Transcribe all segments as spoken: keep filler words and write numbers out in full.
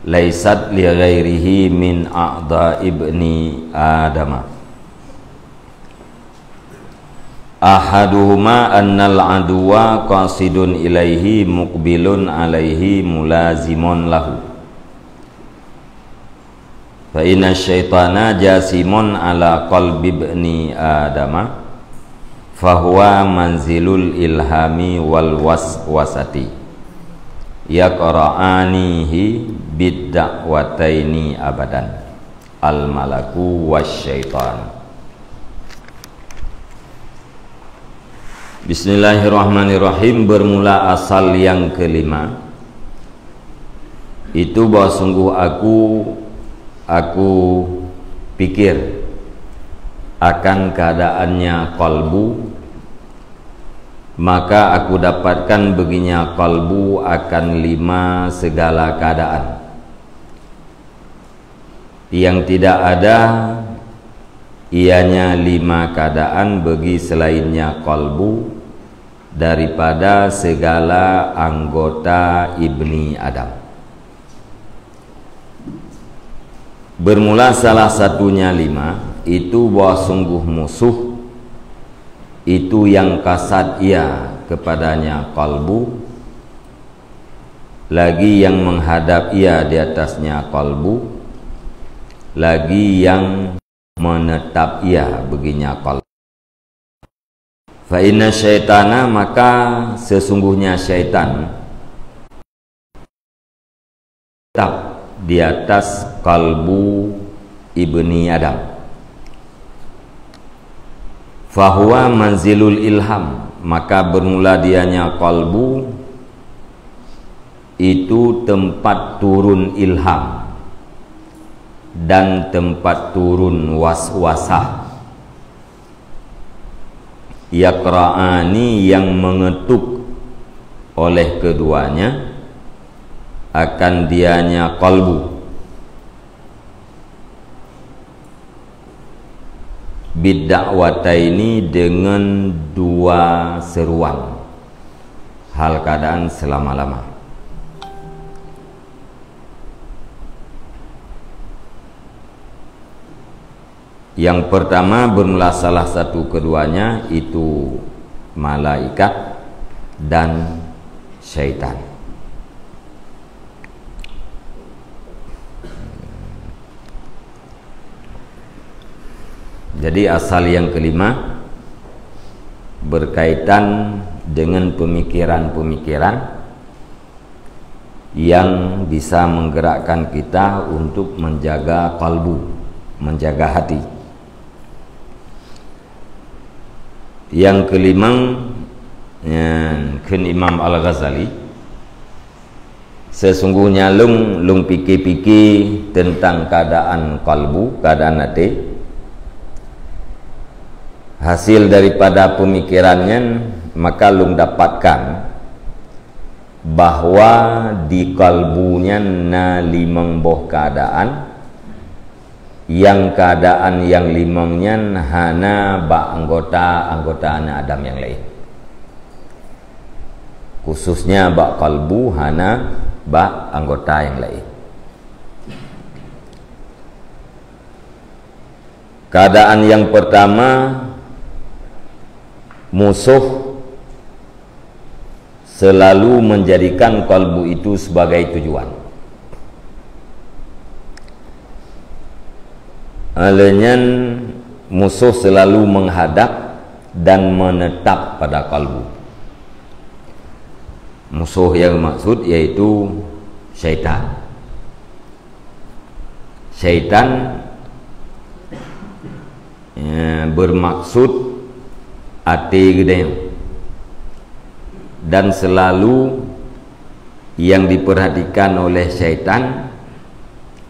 laisat li ghairihi min a'dha ibni Adama. Ahaduhuma annal aduwa qasidun ilaihi muqbilun alaihi mulazimun lahu. Fa inna syaitana jasimun ala qalbi ibni Adama, fahuwa manzilul ilhami wal waswasati, yaqra'anihi bid da'wataini abadan, al malaku wasy syaitan. Bismillahirrahmanirrahim. Bermula asal yang kelima, itu bahwa sungguh aku, aku pikir akan keadaannya kalbu, maka aku dapatkan baginya kalbu akan lima segala keadaan. Yang tidak ada ianya lima keadaan bagi selainnya kalbu daripada segala anggota ibni Adam. Bermula salah satunya lima, itu bahwa sungguh musuh itu yang kasad ia kepadanya kalbu, lagi yang menghadap ia di atasnya kalbu, lagi yang menetap ia baginya kalbu. Fa inna syaitana, maka sesungguhnya syaitan tetap di atas kalbu ibni Adam. Fahuwa manzilul ilham, maka bermula dianya kalbu itu tempat turun ilham dan tempat turun waswasah. Yaqra'ani, yang mengetuk oleh keduanya akan dianya kalbu. Bid da'wataini, dengan dua seruan, hal keadaan selama-lama. Yang pertama, bermula salah satu keduanya, itu malaikat dan syaitan. Jadi, asal yang kelima berkaitan dengan pemikiran-pemikiran yang bisa menggerakkan kita untuk menjaga kalbu, menjaga hati. Yang kelimang, nyan kheun Imam Al-Ghazali, sesungguhnya lôn, lôn pike-pike tentang keadaan kalbu, keadaan até. Hasil daripada pemikiran nyan, maka lôn dapatkan bahwa di kalbu nyan na limong boh keadaan, nyang keadaan nyang limong nyan hana bak anggota-anggota aneuk Adam nyang laén. Khususnya bak kalbu, hana bak anggota nyang laén. Keadaan yang pertama, musuh selalu menjadikan kalbu itu sebagai tujuan. Oleh nyan, musuh selalu menghadap dan menetap pada kalbu. Musuh yang maksud yaitu syaitan. Syaitan, eh, bermaksud até geutanyoe. Dan selalu yang diperhatikan oleh syaitan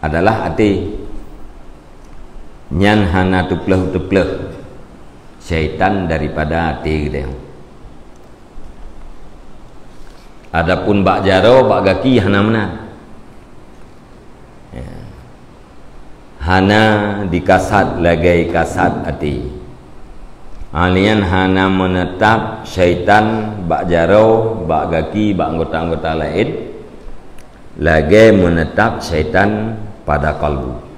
adalah até. Nyan hana teupleuh-teupleuh syaitan daripada até geutanyoe. Adapun bak jaroe, bak gaki hana meunan. Ya. Hana dikasat lagée kasat até. Hal nyan hana meunetap syaitan bak jaroe, bak gaki, bak anggota-anggota laén. lagée meunetap syaitan pada kalbu.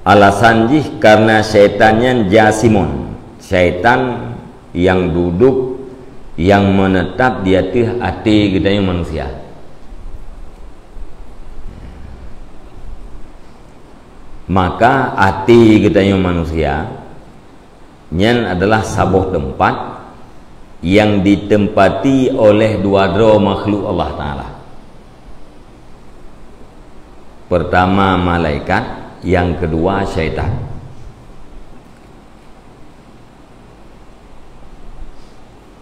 Alasan jih karena syaitan nyan jasimon, syaitan nyang duduk, nyang meunetap di ateueh até geutanyoe manusia. Maka até geutanyoe manusia nyan adalah saboh teumpat nyang ditempati oleh dua droe makhluk Allah Taala. Pertama malaikat, nyang keudua syaitan.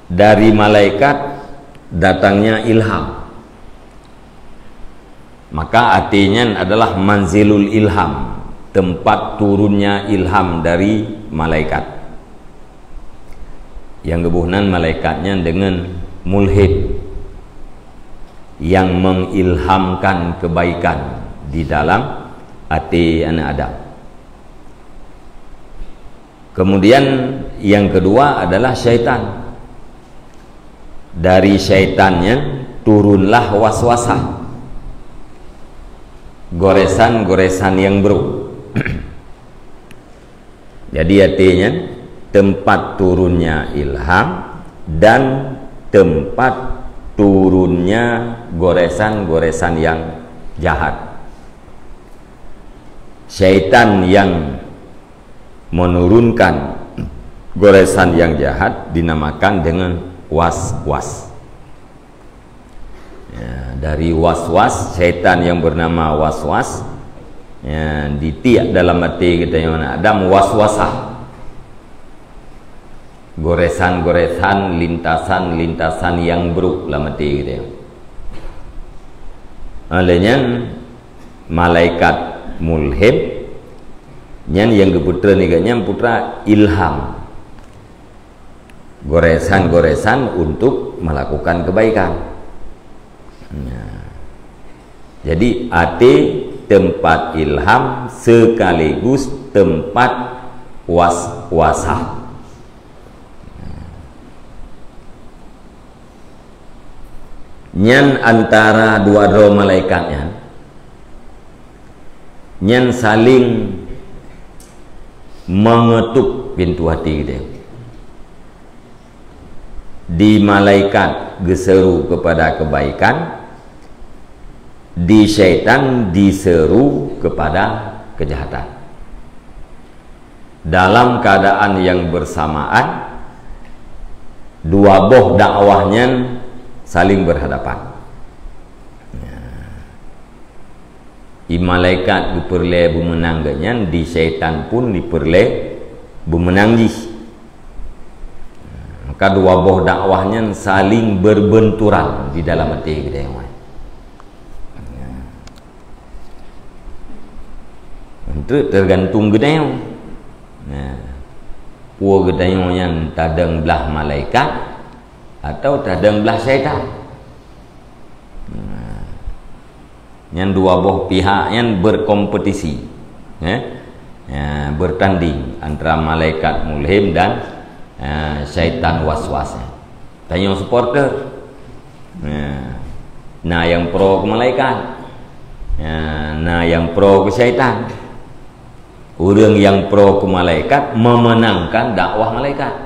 Dari malaikat datangnya ilham. Maka até nyan adalah manzilul ilham, tempat turunnya ilham dari malaikat. Nyang geuboh nan malaikat nyan deungon mulhim, nyang mengilhamkan kebaikan di dalam até aneuk Adam. Kemudian yang kedua adalah syaitan. Dari syaitan nyan turunlah waswasah. Goresan-goresan yang buruk. Jadi até nyan tempat turunnya ilham dan tempat turunnya goresan-goresan yang jahat. Syaitan yang menurunkan goresan yang jahat dinamakan dengan was-was. Ya, dari was-was, syaitan yang bernama was-was, ya, ditiak dalam até geutanyoe aneuk Adam was-wasah. Goresan-goresan, lintasan-lintasan yang buruk lam até geutanyoe. Oleh nyan, malaikat mulhim nyan nyang geupeutreun nibak nyan putra ilham. Goresan-goresan untuk melakukan kebaikan. Nah. Jadi até tempat ilham sekaligus tempat was-wasah. Nyan antara dua droe malaikat nyan, nyan saling mengetuk pintu hati dia. Di malaikat geuseru kepada kebaikan, di syaitan diseru kepada kejahatan. Dalam keadaan yang bersamaan, dua boh dakwah nyan saling berhadapan. Di malaikat geupeureulee beumeunang geuh nyan, di syaitan pun dipeureulée beumeunang jih. Maka dua boh dakwah nyan saling berbenturan di dalam até geutanyoe. Itu tergantung geutanyoe. Nah, peue geutanyoe nyan tadong blah malaikat atau tadong blah syaitan. Nah, nyan dua boh pihak nyan berkompetisi, eh? Ya, bertanding antara malaikat mulhim dan, eh, syaitan waswas. Tanyoe supporter. Nah, na nyang pro keu malaikat. Ya, na nyang pro keu syaitan. Ureuëng nyang pro keu malaikat memenangkan dakwah malaikat.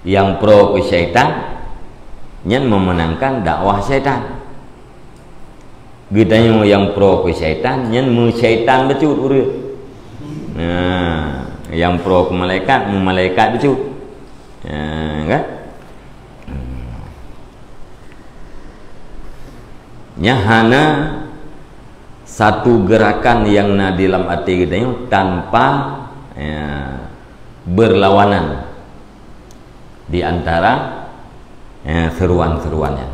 Nyang pro keu syaitan nyan memenangkan dakwah syaitan. Geutanyoe nyang pro keu syaitan nyan meusyaitan bacut ureuëng. Nah, nyang pro keu malaikat meumalaikat bacut. Nah, kan? Nyan hana satu gerakan nyang na di lam até geutanyoe tanpa, ya, berlawanan di antara, ya, seruan-seruan nyan.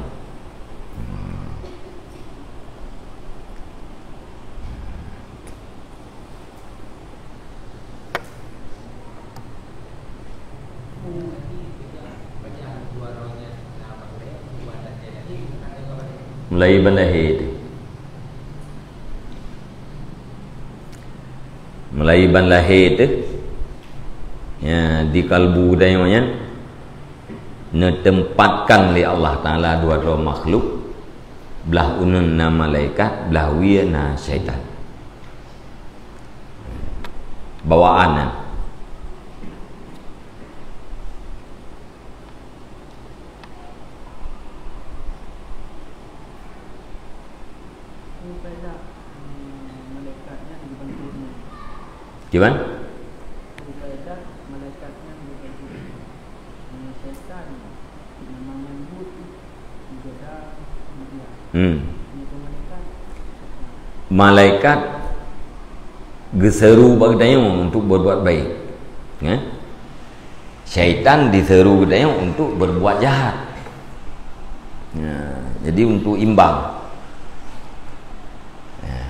Mulai ban lahé teuh. Mulai ban lahé teuh. Ya, di kalbu tanyoe nyan. Neuteumpatkan lé Allah Taala dua droe makhluk, blah uneun na malaikat, blah wie na syaitan. Bawaan nyan. Kiban? Hmm. Malaikat geuseuru bak geutanyoe untuk berbuat baik. Ya? Syaitan diseuru geutanyoe untuk berbuat jahat. Ya, jadi untuk imbang. Ya.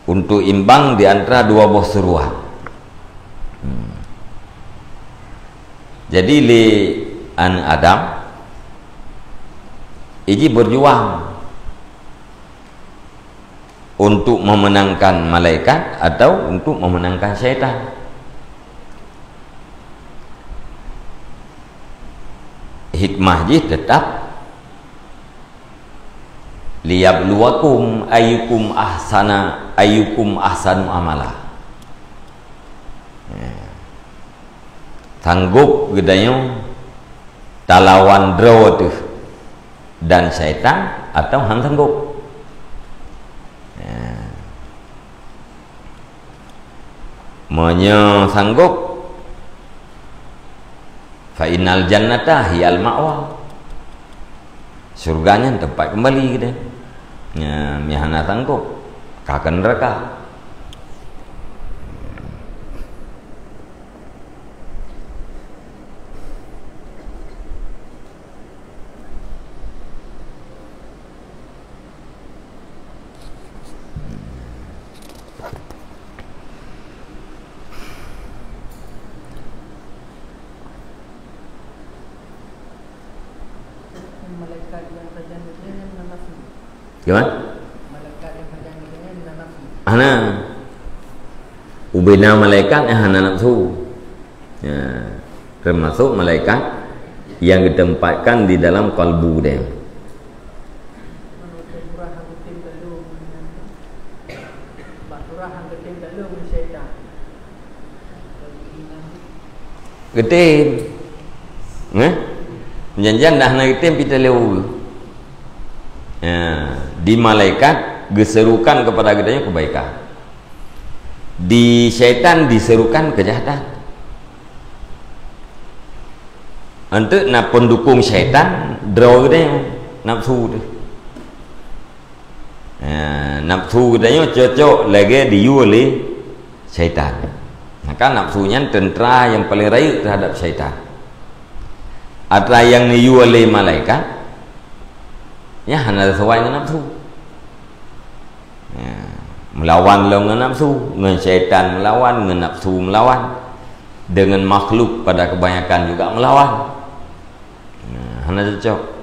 Untuk imbang di antara dua boh seruan. Hmm. Jadi lé aneuk Adam, iji berjuang untuk memenangkan malaikat atau untuk memenangkan syaitan. Hikmah jih tetap, "Liyabluwakum ayyukum ahsana, ayyukum ahsanu amala." Ya. Sanggob geutanyoe talawan droe teuh dan syaitan atau han sanggob? Ya. Meunyoe sanggob, "Fa innal jannata hiyal ma'wa." Syurga nyan teumpat keumbali geutanyoe. Nyan, meunyoe hana sanggob, ka keu neuraka. Gimana? Hana. Ubena malaikat nyang hana nafsu. Ya, termasuk malaikat yang ditempatkan di dalam kalbu dia. Geutem. Nggak? Janjian dah na geutem pita lewu. Ya, di malaikat geserukan kepada geutanyoe kebaikan. Di syaitan diserukan kejahatan. Untuk na pendukung syaitan, droe geutanyoe nafsu tu. Ha, nafsu geutanyoe cocok lagée diyue lé syaitan. Maka nafsu nyan tentera yang paling rayeuk terhadap syaitan. Atra yang diyue lé malaikat, nyan hana sesuai ngon nafsu. Ya, melawan lom ngon nafsu, ngon syaitan melawan, ngon nafsu melawan, dengan makhluk pada kebanyakan juga melawan. Ya, hana cocok.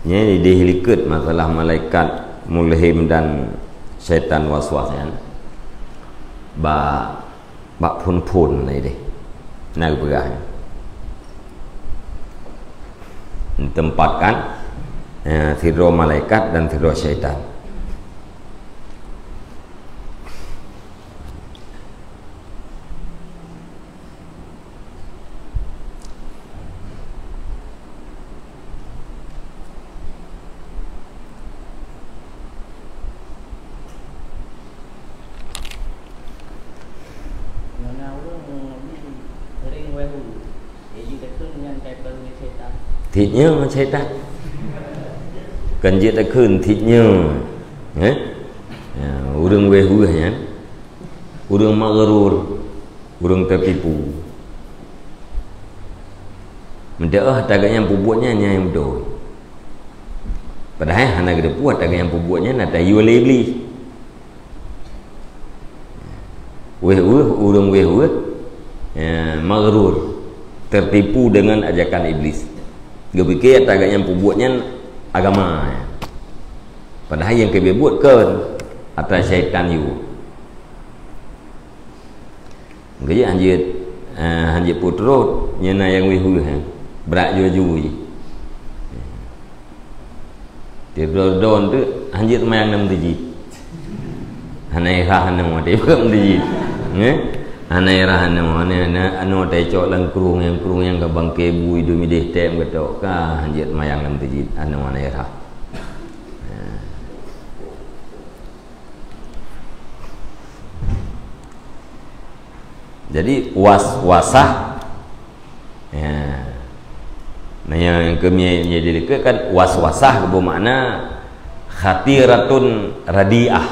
Nyan ideh likot masalah malaikat mulhim dan syaitan waswas nyan. Bak, bak phon-phon na ideh. Na geupeugah nyan. Tempatkan, eh, sidroe malaikat dan sidroe syaitan. Thit nyoe syaitan. Kan jeuet takheun thit nyoe. Eh? Ya, ureuëng wéh-wéh nyan. Ureuëng maghrur, ureuëng teutipu. Meudoa ata geuh nyang peubuet nyan, nyan nyang beutôi. Padahai hana geuteupeue ata geuh nyang peubuet nyan ata yue lé Iblih. Wéh-wéh, ureuëng wéh-wéh, ya, maghrur, tertipu dengan ajakan Iblis. Geupike ata geuh nyang peubuet nyan agama. Padahai nyang keubiet buet kon, ata syaitan yue. Geujak hanjeuet, eh, hanjeuet peutrot, nyan na nyang wéh-wéh, eh. Brat jujui. Tieb don teuk hanjeuet manyang nam teujiet. Hana irah nyoe, tieb nam teujiet. Nggih? Hana irah nyoe, hana, hana, anu teucok lam krueng, nyang krueng nyang ka bangke bui dum ideh tem geutok ka hanjeuet manyang nam teujiet. Anu hana irah. Jadi, was-wasah, ya. Nah, nyang keumiet nyoe dilikeue kan was-wasah bermakna khatiratun radiah.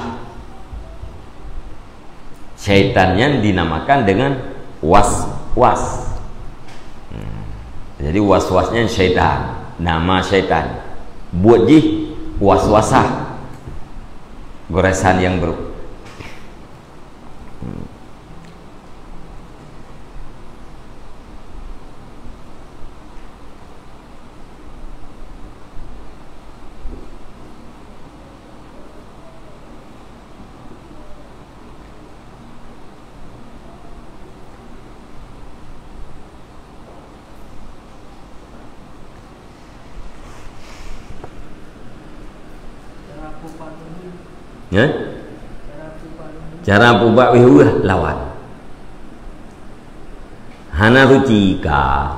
Syaitan nyan dinamakan dengan was-was. Hmm. Jadi, was-was nyan syaitan, nama syaitan. Buet jih was-wasah. Goresan yang buruk. Ya? Cara peubat wéh-wéh lawan. Hana suci ka.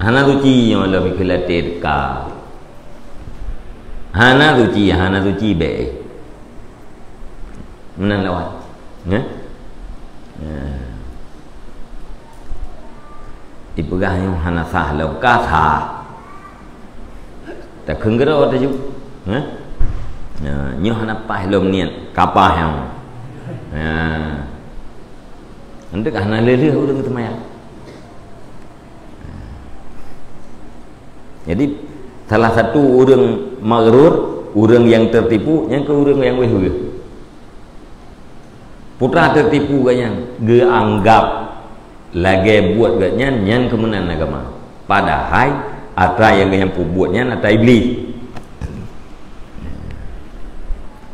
Hana suci nyoe lom ikheun latét ka. Hana suci, hana suci bèk. Meunan lawan. Ya? Ya. Ipeugah nyoe hana sah lom, ka sah. Takheun keudroe teuh ju. Hah? Nah, nyoe hana paih lom niet, ka paih nyoe. Nah. Eunteuk hana lheueh-lheueh ureueng teumayang. Jadi, salah satu ureueng maghrur, ureueng nyang teutipu, nyan keuh ureueng nyang wéh-wéh. Putra teutipu geuh nyan, geuanggap lagèe buet geuh nyan, nyan keuh meunan agama. Padahai atra nyang geuh nyan peubuet nyan atra Iblih.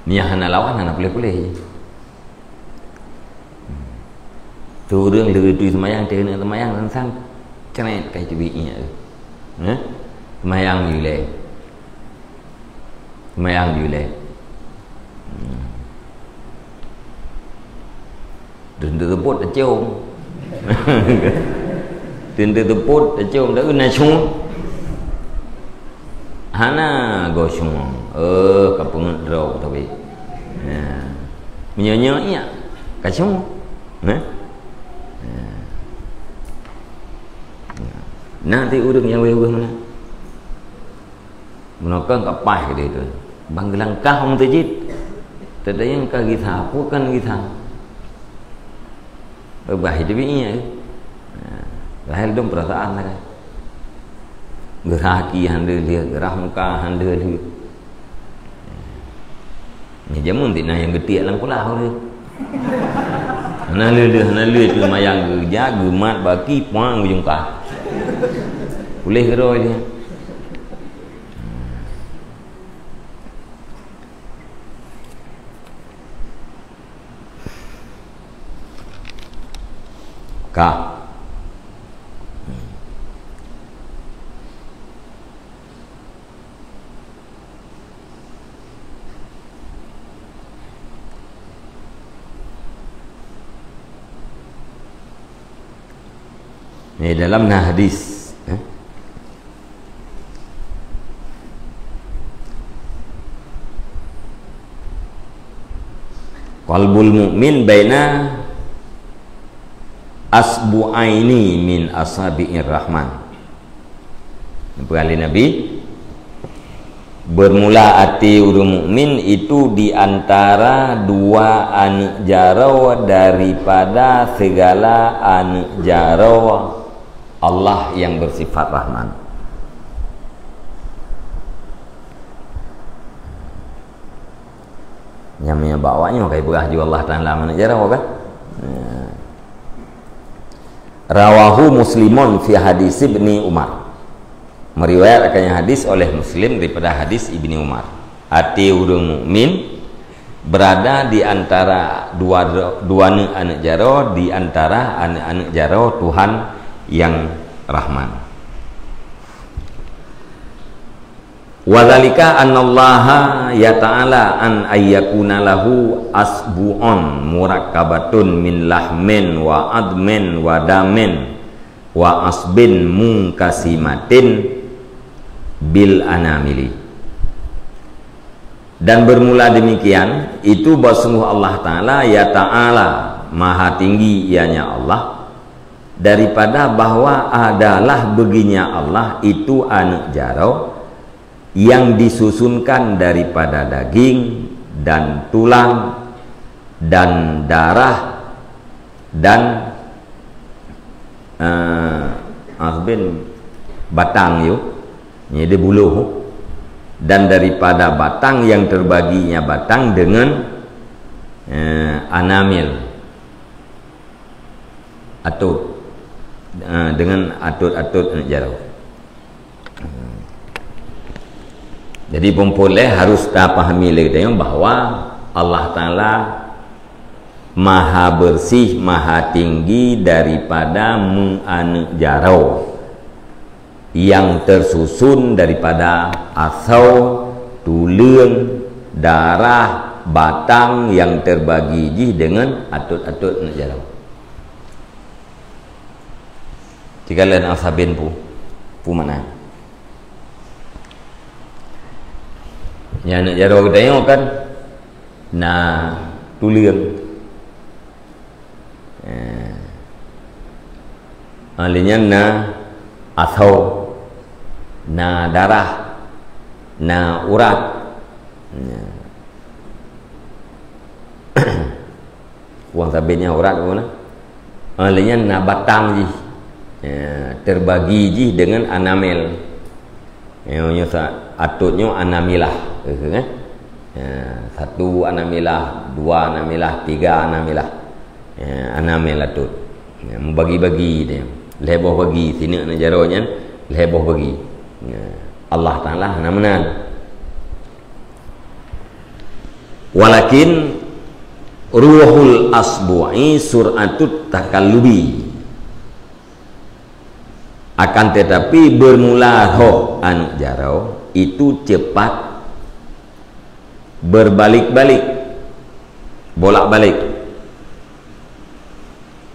Nyang hana lawan hana puléh-puléh. Tu ureueng leueh tui seumayang, teuh hana seumayang, sang-sang cret ka jiteubiet nyan. Hah? Seumayang ju lé. Seumayang ju lé. Hmm. Teuntèe teupot tacôm. Teuntèe teupot tacôm, tapi na cuma. Hana goe cuma. Eh, ka peungeut droe tapi. Nah. Meunyoe-nyoe iya, ka cuma. Nah. Nah. Nah, ti ureueng nyang wéh-wéh meunan. Meunoe kan ka paih deh tu. Bang geulangkah u meuseujid. Teudeungoe ka gisa, peue kan gisa. Beubah itu bi iya. Nah, lahé dong perasaan lah kan. Geurah aki han lheueh, geurah muka han lheueh. Nyan jameun ti na nyang geutiek lam kulah ureueng. Hana lé, hana lé teumayang geuja, geumat baki, puang ujong kah. Puléh keudroe dia. Ka. Ni dalam na hadis, eh? Qalbul mu'min baina asbu'aini min asabi'ir rahman. Peugah lé Nabi, bermula até ureueng mukmin itu di antara dua aneuk jaroe daripada segala aneuk jaroe Allah yang bersifat Rahman. Nyang meunyoe bak awaknyoe ka ipeugah ju Allah Taala manok jaroe kan? Ya. Rawahu Muslimun fi hadis Ibni Umar. Meriwayatkan hadis oleh Muslim daripada hadis Ibni Umar. Até ureuëng mukmin berada di antara dua, dua aneuk-aneuk jaroe, di antara aneuk-aneuk jaroe Tuhan yang Rahman. Wadzalika annallaha yata'ala an ayyakuna lahu asbu'un murakkabatun min lahmin wa admin wa damin wa asbin munkasimatin bil anamili. Dan bermula demikian, itu bahwa sungguh Allah Ta'ala, ya Ta'ala, maha tinggi ianya Allah, daripada bahwa adalah beginya Allah itu aneuk jaroe yang disusunkan daripada daging dan tulang dan darah dan, eh, asbin batang yu, jadi buluh, dan daripada batang yang terbaginya batang dengan, eh, anamil, atut, eh, dengan atut-atut aneuk jaroe. Jadi, peue-peue lé harus tapahami lé geutanyoe bahwa Allah Taala maha bersih, maha tinggi daripada meuaneuk jaroe yang tersusun daripada asoe, tuleueng, darah, batang yang terbagi jih dengan atut-atut aneuk jaroe. Tiga lain asabin pu, pu makna. Nyan aneuk jaroe geutanyoe kan na tuleueng. Eh. Ahli nyan na asoe, na darah, na urat. Nyan. Ureuëng sabé nyan urat guna. Ha, lé nyan na batang jih. Ya, terbagi jih dengan anamil. Ya, nyoe sa-, atut nyoe anamilah, gitu, eh. Ya, satu anamilah, dua anamilah, tiga anamilah. Ya, anamil atut. Ya, membagi-bagi dia. Lhèe boh bagi, sineuk aneuk jaroe nyan, lhèe boh bagi. Ya, Allah Taala hana meunan. Walakin ruhul asbu'i sur'atut takallubi. Akan tetapi, bermula roh aneuk jaroe itu cepat berbalik-balik, bolak-balik.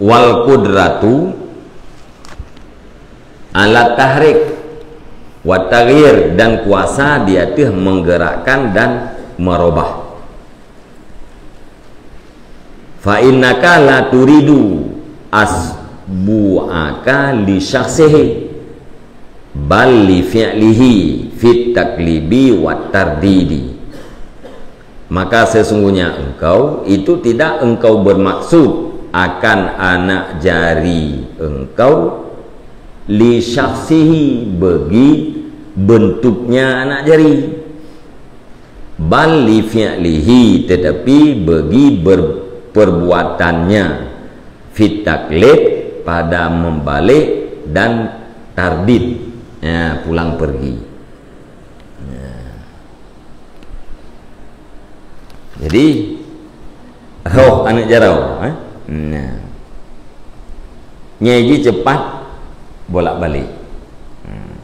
Wal qudratu ala tahrik wa taghyir, dan kuasa di ateueh menggerakkan dan merubah. Fa innaka la turidu asbu'aka li syakhsihi, bal li fi'lihi fit taklibi wat tardidi. Maka sesungguhnya engkau itu tidak engkau bermaksud akan anak jari engkau li syakhsihi, bagi bentuknya anak jari. Bal li fi'lihi, tetapi bagi ber-, perbuatannya, fit taklib, pada membalik, dan tardid, ya, pulang pergi. Ya. Jadi, roh aneuk jaroe, eh? Nah. Nyai jih cepat bolak-balik. Hmm.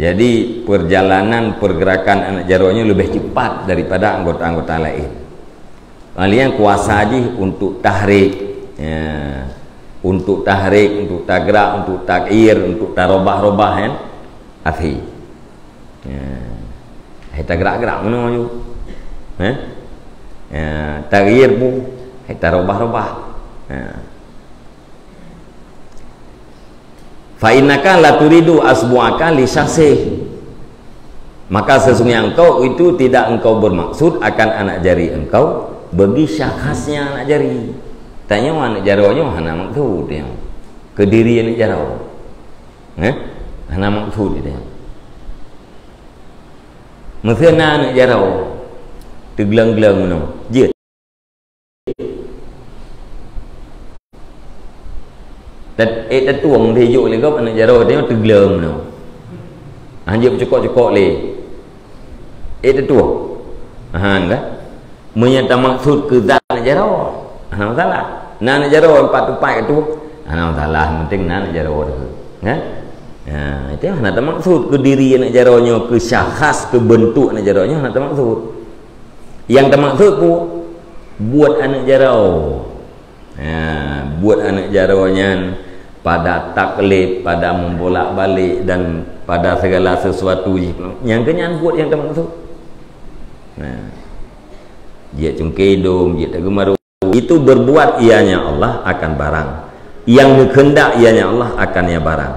Jadi, perjalanan pergerakan aneuk jaroe nyoe leubeh cepat daripada anggota-anggota laén. Lalu nyang kuasa jih untuk tahrik, ya, untuk tahrik, untuk tagrak, untuk takyir, untuk tarobah-robah, kan? Akhé. Ya. Hai tagrak-grak meunoe ju. Eh? Ya, takyir pun, hai tarobah-robah. Ya. Fa innaka la turidu asbu'aka li syakhsih. Maka sesungguhnya engkau itu tidak engkau bermaksud akan anak jari engkau bagi syakhsnya anak jari. Tanyoe aneuk jaroe nyoe hana maksud nyoe. Keu diri aneuk jaroe. Eh? Hana maksud itu. Meuseu na aneuk jaroe teugleng-gleng meunoe, jeuet. Tat-, eh, tatueng deh jok lé gob aneuk jaroe teugleng meunoe. Hanjeuet peucukok-cukok lé. Eh, tatueng. Ahan kan? Meunyoe tamaksud keu zat aneuk jaroe, hana masalah. Na aneuk jaroe empat tupat tu, hana masalah, penting na aneuk jaroe tu. Kan? Ha, itu hana tamaksud keu diri aneuk jaroe nyoe, keu syakhas, keu beuntuk aneuk jaroe nyoe hana tamaksud. Yang tamaksud ku buet aneuk jaroe. Ha, buet aneuk jaroe nyan pada taklid, pada membolak-balik dan pada segala sesuatu jih. Nyang keu nyan buet nyang tamaksud. Nah, jeuet cungké idong, jeuet tageumaru. Itu berbuat ianya Allah akan barang. Yang dikehendak ianya Allah akannya barang.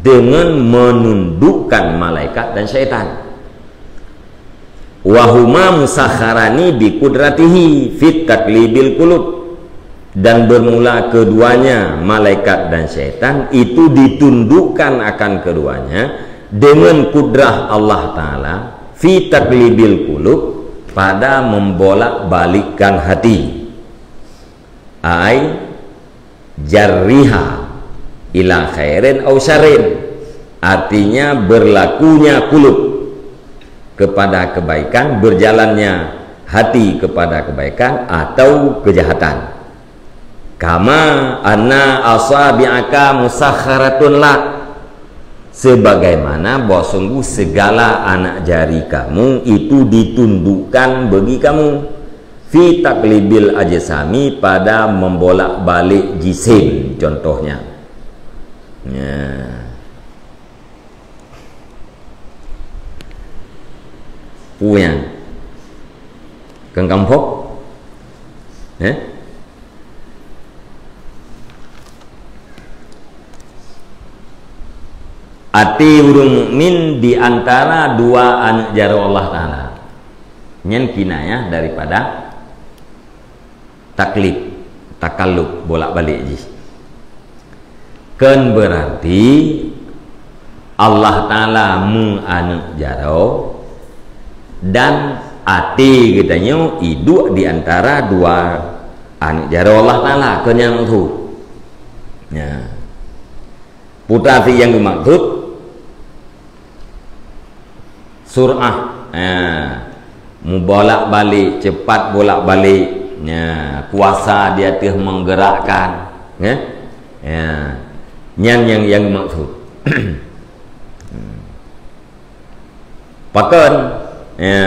Dengan menundukkan malaikat dan syaitan. Wa huma musakharani bi qudratihi fit taklibil qulub. Dan bermula keduanya, malaikat dan syaitan, itu ditundukkan akan keduanya dengan kudrah Allah Ta'ala fi taklibil qulub, pada membolak-balikkan hati. Ai jarriha ila khairin au syarrin. Artinya berlakunya kulub kepada kebaikan, berjalannya hati kepada kebaikan atau kejahatan. Kama anna asabi'aka musakharatun lak. Sebagaimana bahwa sungguh segala anak jari kamu itu ditundukkan bagi kamu. Fi taklibil ajsami, pada membolak-balik jisim, contohnya. Ya. Puyang. Keng kampok? Eh? Até ureuëng mukmin di antara dua aneuk jaroe Allah Ta'ala. Nyan kinayah daripada taklid, takallub, bolak-balik jih. Kon berarti Allah Ta'ala meu aneuk jaroe dan até geutanyoe iduek di antara dua aneuk jaroe Allah Ta'ala, kon nyan maksud. Ya. Putra si nyang geumaksud sur'ah. Ha. Mubolak-balik, cepat bolak-balik. Ya. Kuasa di ateueh menggerakkan. Ya. Ya. Nyan nyang, nyang geumaksud. Pakon? Ya,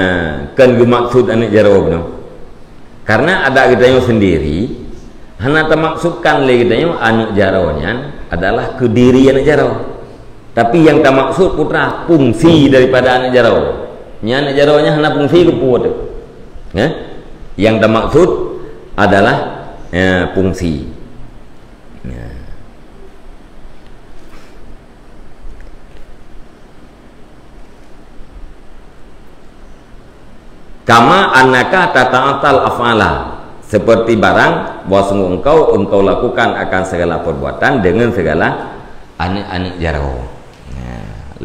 kon geumaksud aneuk jaroe bunoe. Karena adak geutanyoe sendiri, hana tamaksudkan lé geutanyoe aneuk jaroe nyan adalah keu diri aneuk jaroe. Tapi nyang tamaksud putra, fungsi daripada aneuk jaroe. Nyan aneuk jaroe nyan hana fungsi keu peue teuh. Ya? Nyang tamaksud adalah, ya, fungsi. Ya. Kama annaka tata'atal af'ala, seperti barang bahwasungguh engkau, engkau lakukan akan segala perbuatan dengan segala aneuk-aneuk jaroe. Ya.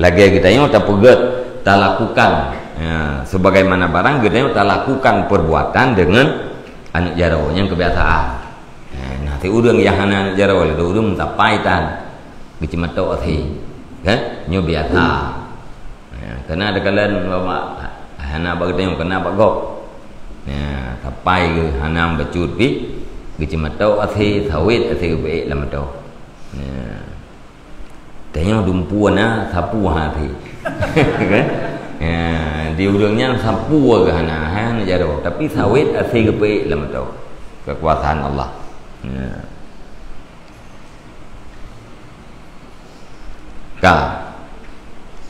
Lagée geutanyoe tapeugét, talakukan. Ya, sebagaimana barang geutanyoe talakukan perbuatan dengan aneuk jaroe nyang kebiasaan. Eh, nah, ti ureuëng nyang hana aneuk jaroe lé, ureuëng meusapai tan geuceumatok asé. Kan? Nyoe biasa. Eh, keunan takalon bak hana bak geutanyoe, keunan bak gob. Nah, sapai geuh hana bacut pih geuceumatok asé, sawét asé geupeuék lam atô. Nah. Tanyoe dumpeue na sapeue hana asé. Kan? Ya, di ureuëng nyan sapeue geuh hana, hana jaroe, tapi sawét asé geupeuék lam atô. Kekuasaan Allah. Ya. Ka.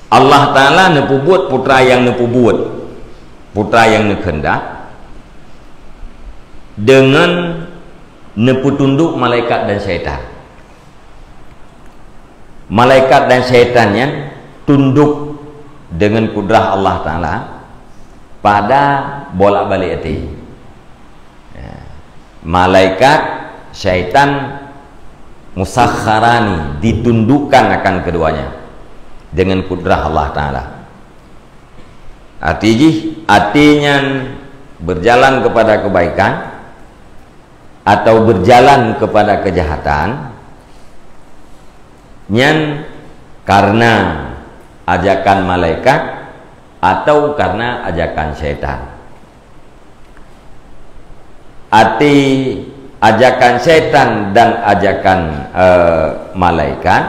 Allah Ta'ala neupeubuet putra nyang neupeubuet, putra nyang neukheundak deungon neupeutundok malaikat dan syaitan. Malaikat dan syaitan nyan tundok deungon kudrah Allah Ta'ala pada bolak-balik até. Ya. Malaikat, syaitan Musakhkharani, ditundukkan akan keduanya dengan kudrah Allah Ta'ala. Arti jih, até nyan berjalan kepada kebaikan atau berjalan kepada kejahatan, nyan karena ajakan malaikat atau karena ajakan syaitan. Até ajakan syaitan dan ajakan, eh, malaikat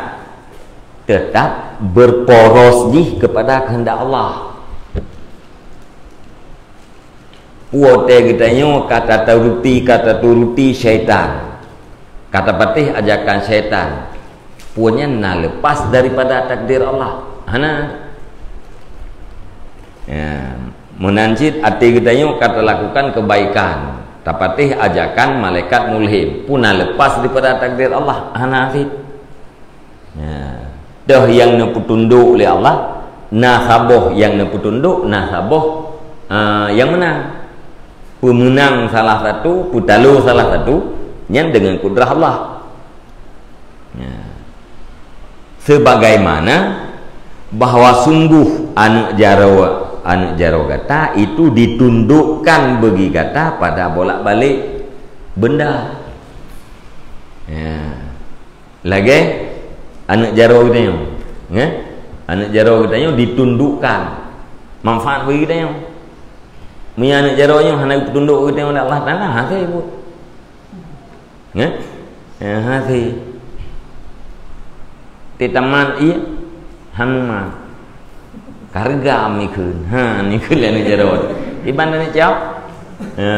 tetap berporos jih kepada kehendak Allah. Puoe geutanyoe ka taturuti, ka taturuti syaitan, ka tapatéh ajakan syaitan, puoe nyan na lepas daripada takdir Allah. Hana. Ya, meunan cit até geutanyoe ka talakukan kebaikan, tapatéh ajakan malaikat mulhim, pun na lepas daripada takdir Allah. Hana cit. Ya. Toh nyang neupeutundok lé Allah, na saboh nyang neupeutundok, na saboh, ah, nyang meunang. Peumeunang salah satu, peutalo salah satu, nyan deungon kudrah Allah. Ya. Sebagaimana bahwa sungguh aneuk jaroe, aneuk jaroe gata itu ditundukkan bagi gata pada bolak-balik benda. Ya. Lagée aneuk jaroe geutanyoe, ya? Aneuk jaroe geutanyoe ditundukkan manfaat bagi geutanyoe. Meunyo aneuk jaroe nyoe hana geutundok geutanyoe lé Allah Taala, hase buet. Ya? Ya, hase. Titaman iya, hana man. Karga mikheun. Ha, nikheun lé aneuk jaroe. Iban aneuk cok. Ha.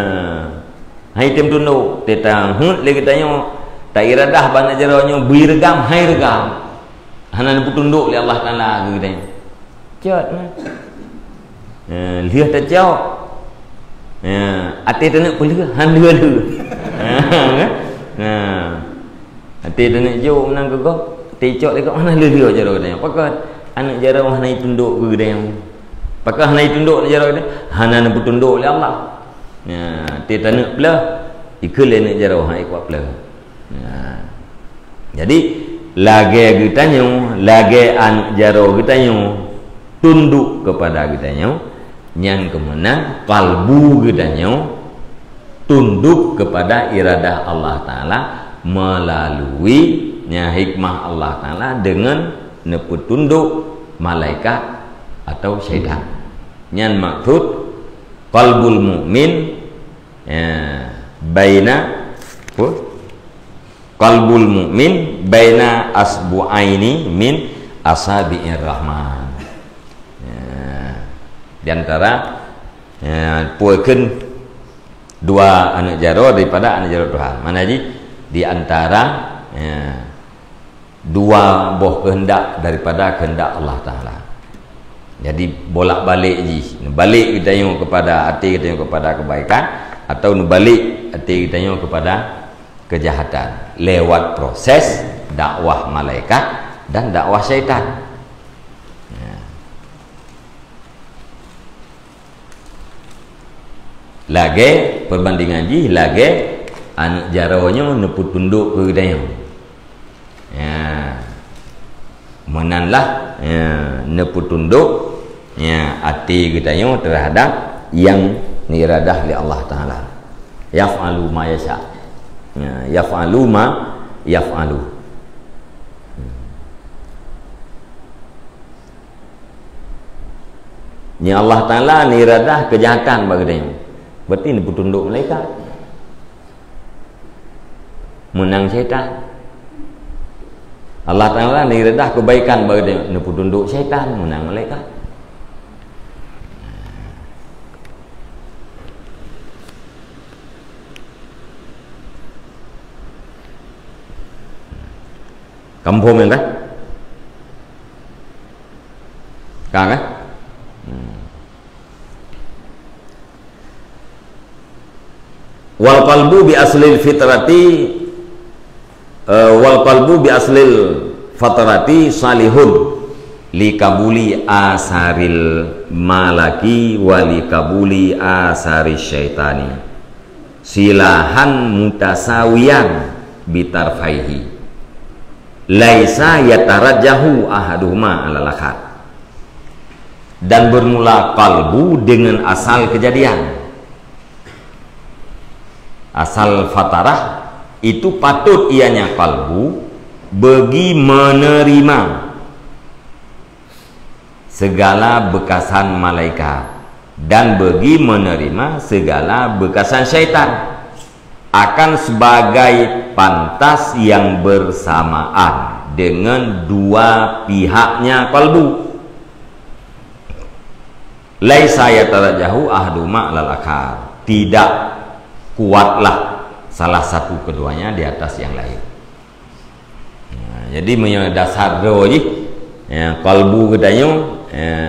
Hai tem tundok, teutanghut lé geutanyoe, ta iradah bak aneuk jaroe nyoe bui reugam, hai reugam. Hana neupeutundok lé Allah Taala keu geutanyoe. Cot mah. Ha, lheueh tacok. Ha, até taneuk peulheueh, han lheueh-lheueh. Ha, kan? Ha. Até taneuk jok meunan keu gob, até cok lé gob hana lheueh-lheueh jaroe geutanyoe. Pakon? Aneuk jaroe hana itundok keu geutanyoe. Pakon hana itundok aneuk jaroe geutanyoe? Hana neupeutundok lé Allah. Nah, até taneuk pleueh, ikheun lé aneuk jaroe, hai kuat pleueh. Nah. Jadi, lagée geutanyoe, lagée aneuk jaroe geutanyoe, tundok kepada geutanyoe, nyan keuh meunan kalbu geutanyoe tundok kepada iradah Allah Taala melalui nya hikmah Allah Taala deungon neupeutundok malaikat atau syaitan. Nyan maksud qalbul mukmin, ya, baina, apa? Qalbul mukmin baina asbu'aini min asabi'ir rahman. Ya. Di antara, ya, puekeun dua aneuk jaroe daripada aneuk jaroe Tuhan. Mana jih? Di antara, ya, dua boh keuheundak daripada keuheundak Allah Taala. Jadi, bolak-balik jih. Balik geutanyoe kepada, até geutanyoe kepada kebaikan, atau neubalek até geutanyoe kepada kejahatan lewat proses dakwah malaikat dan dakwah syaitan. Ya. Lagée peubandingan jih, lagée aneuk jaroe nyoe neupeutundok keu geutanyoe. Ya. Meunan lah, ya, neupeutundok, ya, até geutanyoe teuhadap nyang neuiradah lé Allah Taala. Yaf'alu ma yasha. Ya, yaf'alu ma yaf'alu. Nyan Allah Taala neuiradah keujahatan bak geutanyoe. Berarti neupeutundok malaikat. Meunang syaitan. Allah Taala neuiradah keubaikan bak geutanyoe, neupeutundok syaitan, meunang malaikat. Ka muphom nyan kan? Ka kan? Hmm. Wal qalbu bi aslil fitrati, eh, wal qalbu bi aslil fatrati salihun li kabuli asaril malaki wa li kabuli asari syaitani. Silahan mutasawiyan bitarfaihi. Laisa yatarajjahu ahaduhuma alal akhar. Dan bermula qalbu dengan asal kejadian. Asal fatarah itu patut ianya qalbu bagi menerima segala bekasan malaikat dan bagi menerima segala bekasan syaitan akan sebagai pantas yang bersamaan dengan dua pihaknya qalbu. Laisa yatarajjahu ahaduhuma alal akhar. Tidak kuatlah salah satu keduanya di atas yang lain. Nah, jadi meunyoe dasar droe jih, ya, qalbu geutanyoe, ya,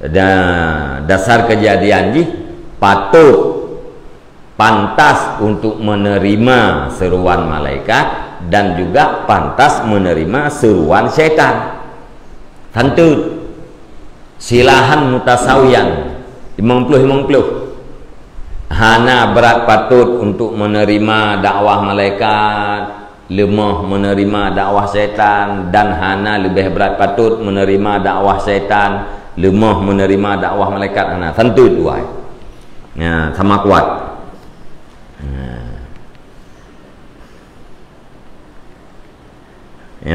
da-, dasar kejadian jih patut pantas untuk menerima seruan malaikat dan juga pantas menerima seruan syaitan. Santun, silahan mutasawiyan, limong ploh limong ploh. Hana brat patut untuk menerima dakwah malaikat, leumoh menerima dakwah syaitan, dan hana leubeh brat patut menerima dakwah syaitan, leumoh menerima dakwah malaikat. Hana, santun dua. Ya, sama kuat. Ya.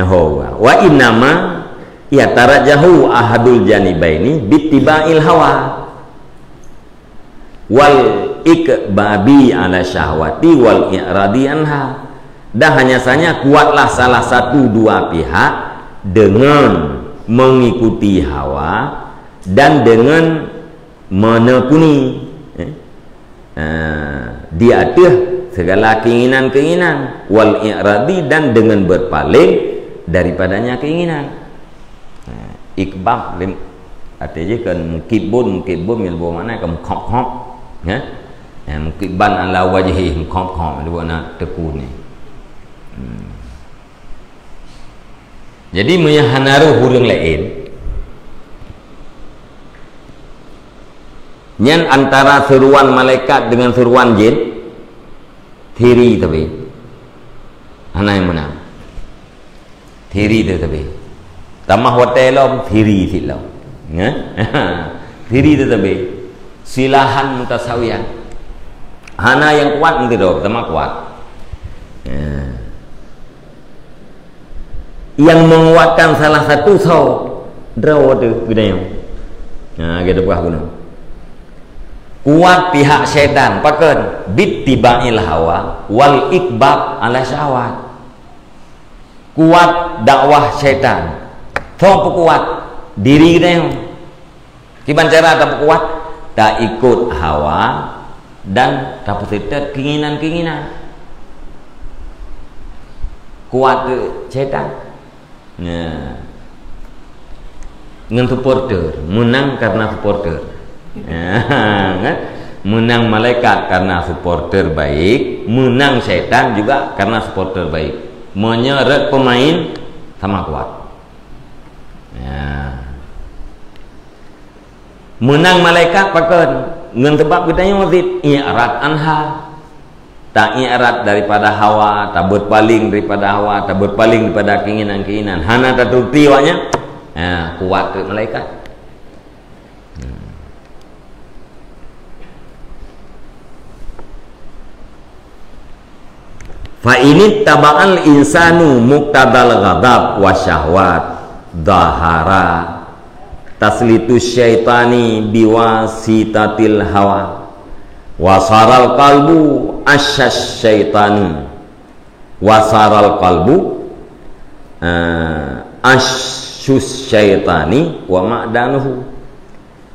Ya, ho, wa innama yatarajjahu ahadul janibaini bittiba'il hawa wal ikbabi ala syahwati wal i'radi anha. Dan hanya saja kuatlah salah satu dua pihak dengan mengikuti hawa dan dengan menekuni, eh, eh, di ateueh segala keinginan-keinginan, wal i'radi, dan dengan berpaling daripadanya keinginan. Eh, ikbab, lim-, arti jih kan mukibun, mukibun, ilmu makna kan mukhob-khob, ya. Eh, mukiban ala wajhi, mukhob-khob, dia buat nak tekun ni. Hmm. Jadi, meunyoe hana roh ureuëng laén, nyan antara seruan malaikat dengan seruan jin, thiri tapi. Hana nyang meunang. Thiri teuh tapi. Tamah watée lom, thiri cit lom. Ya? Thiri teuh tapi. Silahan mutasawiyan. Hana nyang kuat meusidroe, tamah kuat. Ya. Yang menguatkan salah satu soe, droe teuh geutanyoe. Nah, geutanyoe peugah gunong. Kuat pihak syaitan, pakon? Bittiba'il hawa wal ikbab ala syahwat. Kuat dakwah syaitan. Soe peukuat? Diri geutanyoe. Kiban cara tapeukuat? Taikot hawa dan tapeuseutôt keinginan-keinginan. Kuat keu syaitan. Nah. Ngon supporter, menang karena supporter. Nah, kan? Menang malaikat karena supporter baik, menang syaitan juga karena supporter baik. Meunyoe rot pemain sama kuat. Ya. Meunang malaikat pakon? Ngon sabab geutanyoe cit, i'rad anha. Ta-i'rad daripada hawa, tabeurpaling daripada hawa, tabeurpaling daripada keinginan-keinginan. Hana taturuti awaknyan. Ha, kuat teuk malaikat. Hmm. Fa inittaba'al insanu muqtadal ghadab wa syahwat, dhahara taslitus syaitani biwasitatil hawa, wa saral qalbu asyas syaitani, wa saral qalbu, eh, asyus syaitani wa ma'danuhu.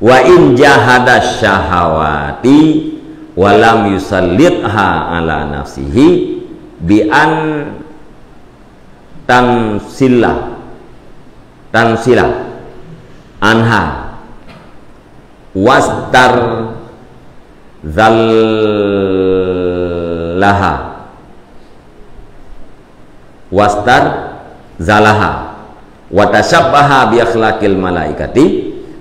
Wa in jahada syahawati wa lam yusallitha ala nafsihi bi an tansila, tansila anha wastar zallaha, wastar zalaha, wa tasyabbaha bi akhlaqil malaikati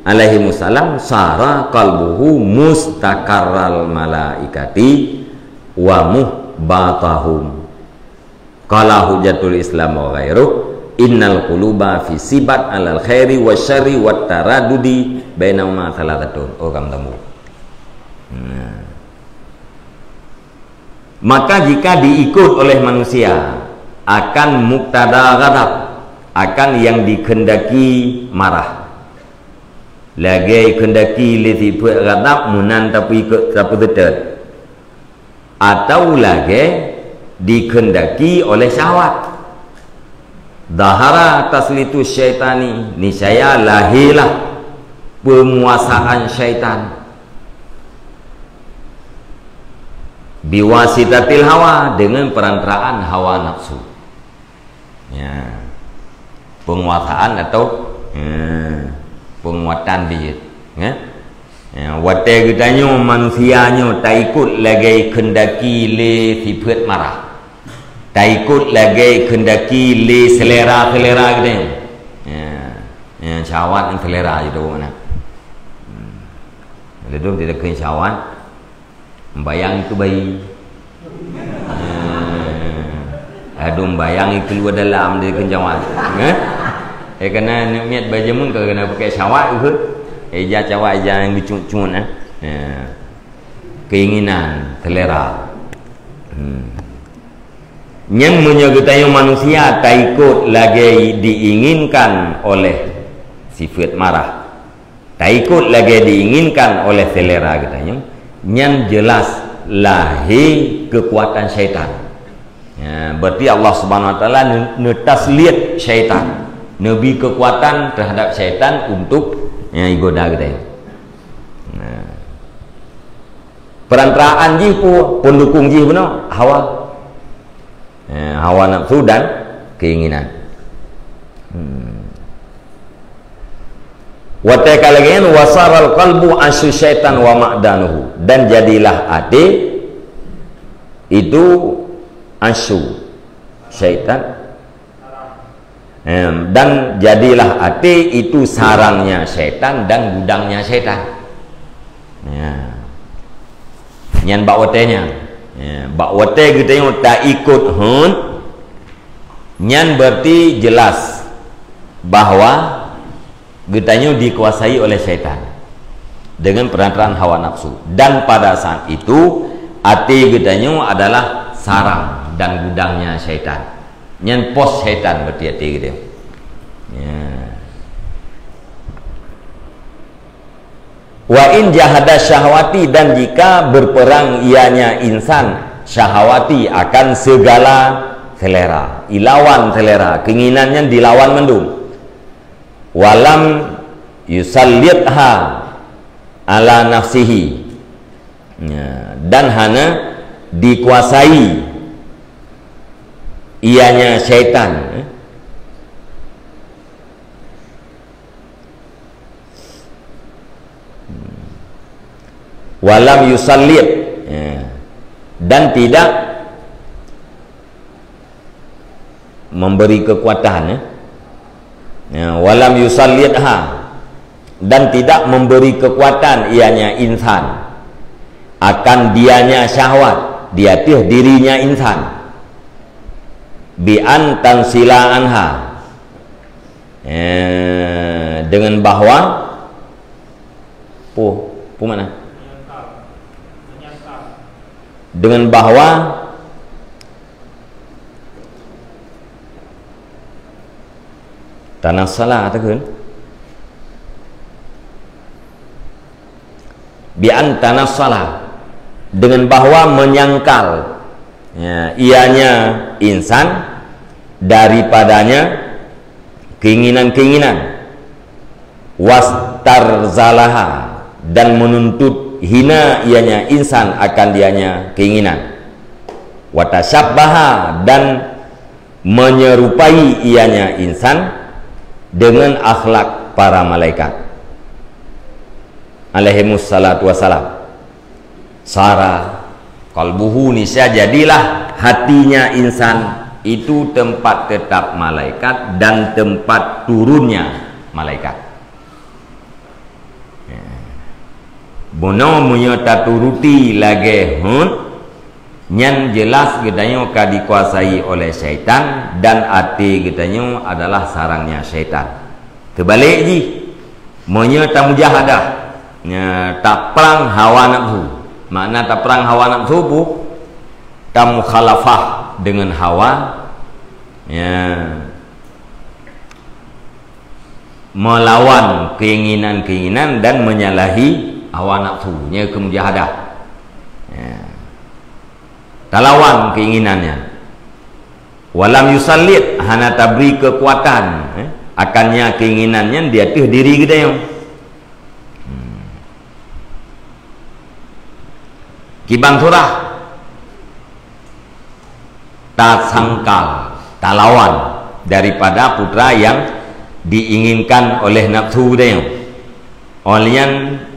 alaihimussalam, sara qalbuhu mustaqarral malaikati wa muhbatahum. Qala Hujjatul Islam wa ghairuh, "Innal quluba fi sibat alal khairi wa syarri wa taradudi bainahuma thalathatun." Oh, kamu tamu. Nah. Maka jika diikut oleh manusia akan muktada ghadab, akan yang dikehendaki marah. Lagée kehendaki lé sifeuet ghadab meunan tapeuikot, tapeuseutôt. Atau lagée dikehendaki oleh syahwat. Zahara taslitu syaitani, niscaya lahirlah penguasaan syaitan. Biwasitatil hawa, dengan perantaraan hawa nafsu. Ya. Penguasaan atau, ya, penguatan dia. Ya. Ya, watée geutanyoe manusia nyoe taikot lagée kehendaki lé sifeuet marah. Taikot lagée kehendaki lé selera-selera geutanyoe. Ya. Ya, syahwat ngon selera jih tu mana. Hmm. Lé dum tidak keu syahwat. Bayang itu bayi. Eh, aduh, bayang itu luar dalam dia kencangan. Eh? Eh, kena nak miet baju mun kena pakai syawak ke? Eh, ja syawak ja yang dicut-cut, eh. Ya. Keinginan, selera. Hmm. Nyang meunyoe geutanyoe manusia taikot lagée diinginkan oleh sifeuet marah. Taikot lagée diinginkan oleh selera geutanyoe, nyan jelas lahé keukuatan syaitan. Ya, berarti Allah Subhanahu Wa Taala ne-, neutasliet syaitan, neubi keukuatan terhadap syaitan untuk, ya, igoda geutanyoe. Nah. Perantaraan jih pu, pendukung jih bunoe, hawa. Eh, hawa nafsu dan keinginan. Hmm. Watée ka lagée nyan, "Wasaral qalbu asyu syaitan wa ma'danuhu," dan jadilah até itu asyu syaitan. Em, dan jadilah até itu sarangnya syaitan dan gudangnya syaitan. Ya. Nyan bak watée nyan. Ya, bak watée geutanyoe taikot hon, nyan berarti jelas bahwa geutanyoe dikuasai oleh syaitan dengan perantaraan hawa nafsu. Dan pada saat itu, até geutanyoe adalah sarang dan gudangnya syaitan. Nyan pos syaitan berarti até geutanyoe. Ya. Wa in jahada syahwati, dan jika berperang ianya insan syahwati akan segala selera, ilawan selera, keinginan nyan dilawan mandum. Walam yusallitha ala nafsihi. Ya, dan hana dikuasai ianya syaitan. Walam yusallit, ya, dan tidak memberi kekuatan, ya. Ya, walam yusallitha, dan tidak memberi kekuatan ianya insan akan dianya syahwat di ateueh dirinya insan, bi an tansila anha, eh, dengan bahwa, pu, pu mana? Dengan bahwa tanassala takheun. Bi an tanassala, dengan bahwa menyangkal, ya, ianya insan daripadanya keinginan-keinginan. Wastarzalaha, dan menuntut hina ianya insan akan dianya keinginan. Watashabbaha, dan menyerupai ianya insan dengan akhlak para malaikat alaihimus salatu wassalam. Sara qalbuhu, niscaya jadilah hatinya insan itu tempat tetap malaikat dan tempat turunnya malaikat. Ya. Bunoe meunyoe taturuti lagée hon, Nyan jeulaih geutanyoe ka dikuasai oleh syaitan dan até geutanyoe adalah sarangnya syaitan. Teubalek jih, meunyoe tamujahadah, nya, taprang hawa nafsu. Makna taprang hawa nafsu peue? Tamukhalafah deungon hawa, nya, meulawan keinginan-keinginan dan menyalahi hawa nafsu, nya keu mujahadah. Ya. Talawan keinginan nyan. Walam yusallit, hana tabri keukuatan, eh, akannya keinginan nyan di ateueh diri geutanyoe. Hmm. Kiban surah, tasangkal, talawan daripada putra yang diinginkan oleh nafsu geutanyoe. Oleh nyan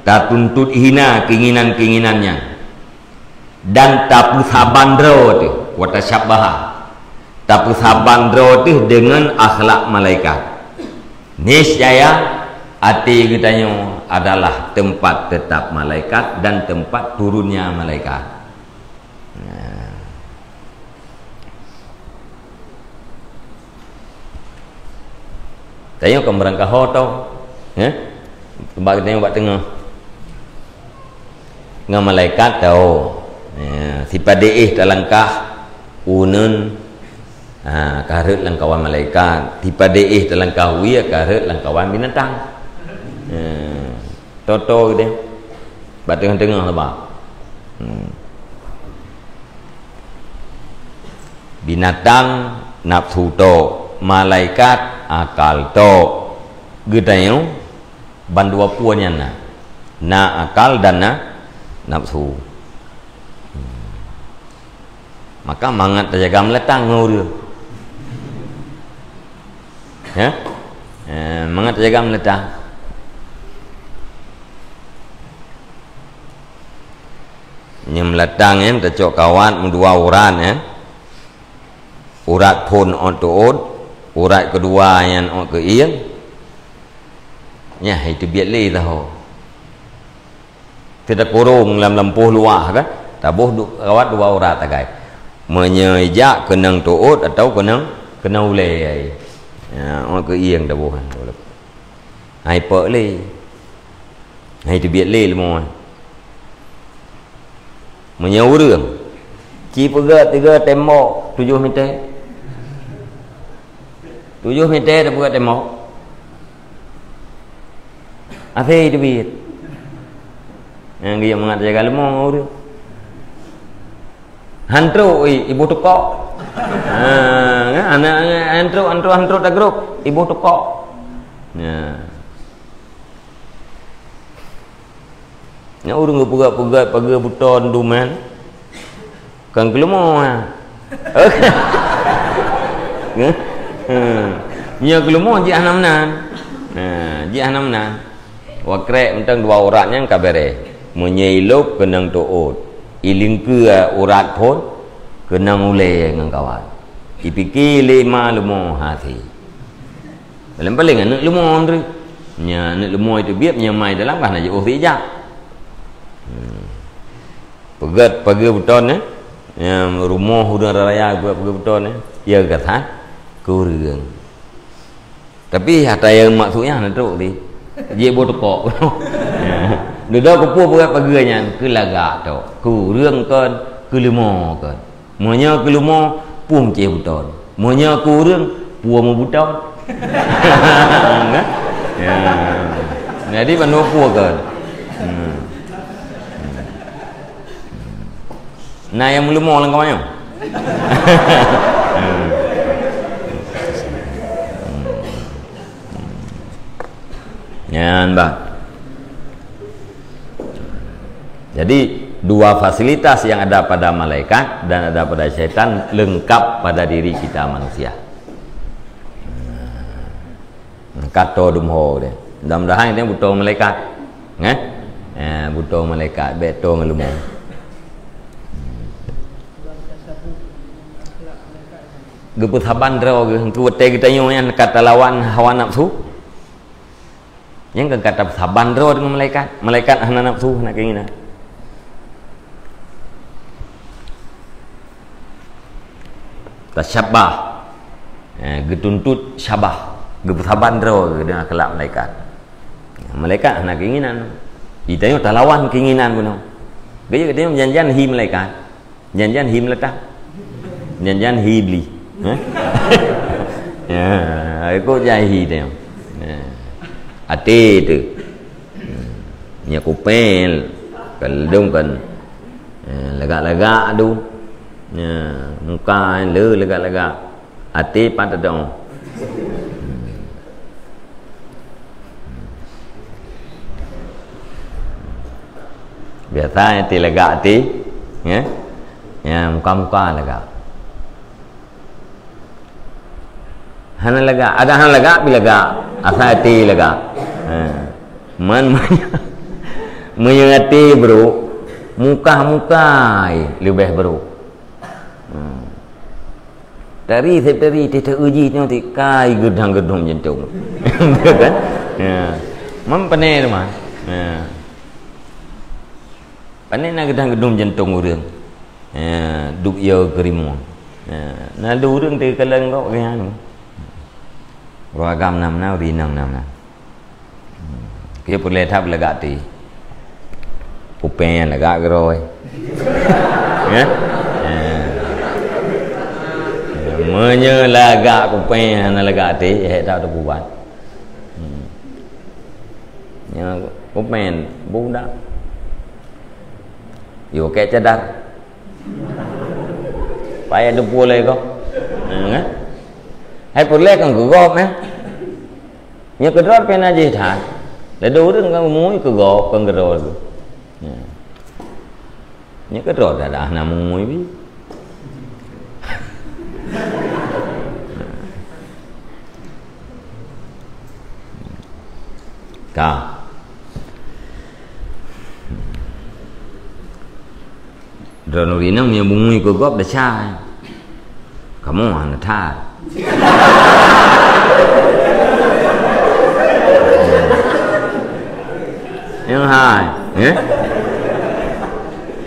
tatuntut hina keinginan-keinginan nyan. Dan tapeusaban droe teuh, wa tasyabbaha. Tapeusaban droe teuh deungon akhlak malaikat. Niscaya até geutanyoe adalah tempat tetap malaikat dan tempat turunnya malaikat. Nah. Tanyoe ka meurangkaho tho, eh? Bak tanyoe bak teungoh. Ngon malaikat tho. Ya, sipadéh talangkah uneuen, ha, ka rhot lam kawan malaikat. Sipadéh talangkah wie ka rhot lam kawan binatang. Ya, tho-tho geutanyoe. Bak teungoh-teungoh sabab. Hmm. Binatang nafsu tok, malaikat akal tok. Geutanyoe bandua peue nyan na. Na akal dan na nafsu. Hmm. Maka mangat tajaga meulatang ngon ureueng. Ya? Eh, mangat tajaga meulatang. Nyang meulatang nyan tacok kawat meudua urat, ya. Urat phon ôt teuôt, urat keudua nyan ôt keu ieng. Nyan hai teubiet lé taho. Teuta kurong lam lampôh luwah kan, taboh du-, kawat dua urat sagai. Meunyoe jak keunong teuôt atawa keunong, keunong ulée. Ya, ôt keu ieng taboh kan. Hai peuet lé. Hai teubiet lé leumo. Meunyoe ureueng, ci peugét tiga tembok tujoh mite. Tujoh mite tapeugét tembok. Asai teubiet. Nyang geuyue mangat jaga leumo ngon ureueng. Han trok i, iboh teukok. Ha, nyan, aneuk, aneuk, han trok, han trok, han trok tagrôp, iboh teukok. Nyan. Nyan ureueng geupeugét-peugét pageue beuton duman. Kan keuleumo, ha. Nyoe keuleumo jih hana meunan. Nah, jih hana meunan. Wakrek mantong dua urat nyan ka bereh. Meunyoe ilop keunong teuôt, ilingkeue urat phon, keunong ulée ngon kawat. Ipike lé ma leumo hase. Paléng-paléng aneuk leumo, Andre. Nya aneuk leumo itu biet, nya mai dalam kah na jiôh sijak. Hmm. Peugét pageue beuton, eh? Nya rumoh ureueng raya peugét pageue beuton, eh? Ya gata kureueng. Tapi hata nyang maksud nyan na trok di. Jih boh teukok. Dudoe keupeue peugét pageue nyan, keu lagak tok. Kureueng kon, keu leumo kon. Meunyoe keu leumo, pue meucéh beuton. Meunyoe keu ureueng, pue meubuton. Ya. Jadi bandum pue kon. Hmm. Na nyang meuleumo lam kawan nyoe? Nyan bah. Jadi, dua fasilitas yang ada pada malaikat dan ada pada syaitan lengkap pada diri kita manusia. Ka toe dum ho deh. Mudah-mudahan kita butoe malaikat. Ngeh? Eh, butoe malaikat, bèk toe ngon leumo. Geupeusaban droe geuh, engkeu watèe geutanyoe nyan ka talawan hawa nafsu. Nyan kan ka tapeusaban droe deungon malaikat. Malaikat hana nafsu, hana keinginan. Tasyabbah. Eh, geutuntot syabah, geupeusaban droe geuh deungon akhlak malaikat. Malaikat hana keinginan. Geutanyoe talawan keinginan bunoe. Geutanyoe janjian hi malaikat. Janjian hi meulatah. Janjian hi Iblih. Hah? Ya, ikot jai hi tanyoe. Ya. Até teuh. Nyan kupéng, keudong kan. Eh, lagak-lagak tu. Ya, muka le lagak-lagak. Até pat teuh. Biasa até lagak até, ya. Ya, muka-muka lagak. Hana lagak, ada hana lagak, pi lagak. Asai até lagak. Ha. Man, man, meunyoe até brok, muka-muka leubeh brok. Hmm. Tari, sep tari, teuh teu uji nyoe ti kai geudang-geudong jantong. Kan? Ya. Man pane teuma. Ya. Pane na geudang-geudong jantong ureueng. Ya, duek yo keurimong. Ya, na lôn ureueng teukalon gok geuh anu. Ureueng agam na meunan, ureueng inong na meunan. Keu peureulée that lagak até. Kupéng lagak keudroe. Ya? Ya. Ya, meunyoe lagak kupéng hana lagak até, hék that teupubat. Hmm. Ya, kupéng budak. Yo keu cadar. Payah teupeue lé gob. Ha, kan? Hai peureulée kan keu gob, eh? Nyoe keudroe pih na jih that. Lé dua ureueng kan mui keu gob, kan keudroe tu. Ya. Nyoe keudroe dah, dah na mui bi. Ka. Droeneuh inong nyang beungui keu gob desya. Kamoe hana that. Nyang hai, eh?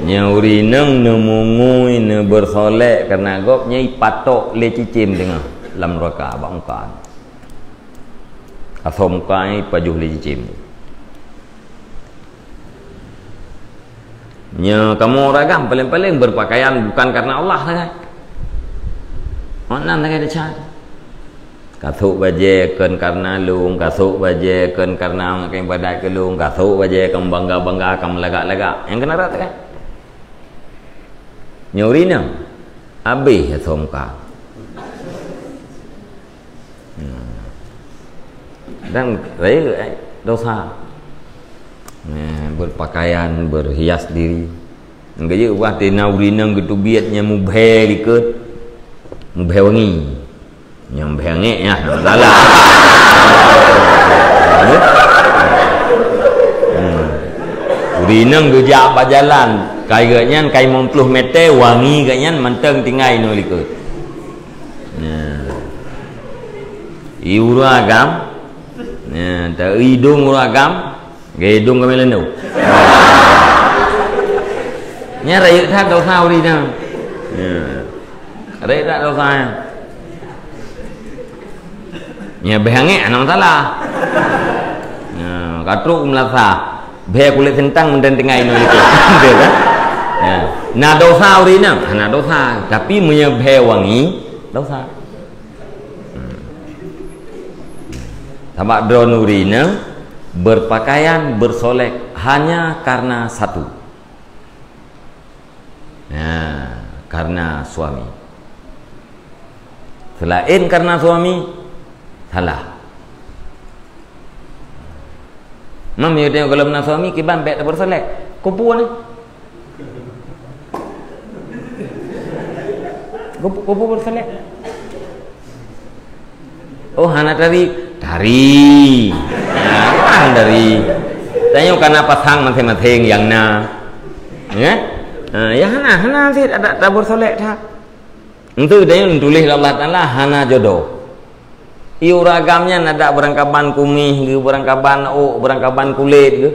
Nyang ureueng inong neumeungui, neubeureusolek kareuna gob nyan ipatok lé cicém teungoh lam nuraka bak muka. Asoe muka nyan ipajoh lé cicém. Nyoe kamoe ureueng agam paléng-paléng beupakaian bukan karena Allah sagai. Meunan sagai desya. Kasôk bajée kon karena lôn, kasôk bajée kon karena nyang ka ibadat keu lôn, kasôk bajée kon bangga-bangga, ka meulagak-lagak. Nyang keunan rot sagai. Nyoe ureueng inong habéh asoe muka. Hmm. Dan rayeuk, eh, dosa. Eh, berpakaian, berhias diri. Geuyue bah tina ureueng inong geuteubiet nyang mubhé likot, mubhé wangi. Nyang mubhé angék nyan, hana masalah. Hmm. Ureueng inong geujak bak jalan, kai geuh nyan kai limong ploh meter, wangi geuh nyan mantong tinggai inoe likot. Nah. I ureueng agam. Nah, ta idong ureueng agam, gaya idong kami lendo. Nya rayeuk that dosa ureueng nyan. Ya. Rayeuk that dosa nyan. Nya beh angék hana masalah. Ya, ka trok meulasa. Bhé kulét sintang meunan tinggai inoe likot. Betul kan? Ya. Na dosa ureueng inong? Hana dosa. Tapi meunyoe bhé wangi, dosa. Hmm. Sabab droeneuh ureueng inong berpakaian, bersolek hanya karena satu. Nah, karena suami. Selain karena suami, salah. Mam, yue tengok kalau na suami, kiban bék tabeureusolek. Kupu ni. Kupu, kupu beureusolek. Oh, hana tari. Tari. Nah, kan tari. Tanyoe kana pasang maséng-maséng nyang na. Ya? Ha, ya hana, hana sit adak tabeureusolek that. Entu tanyoe tuléh lé Allah Taala hana jodoh. I ureueng agam nyan adak beurangkaban kuméh geuh, beurangkaban ôk, beurangkaban kulét geuh.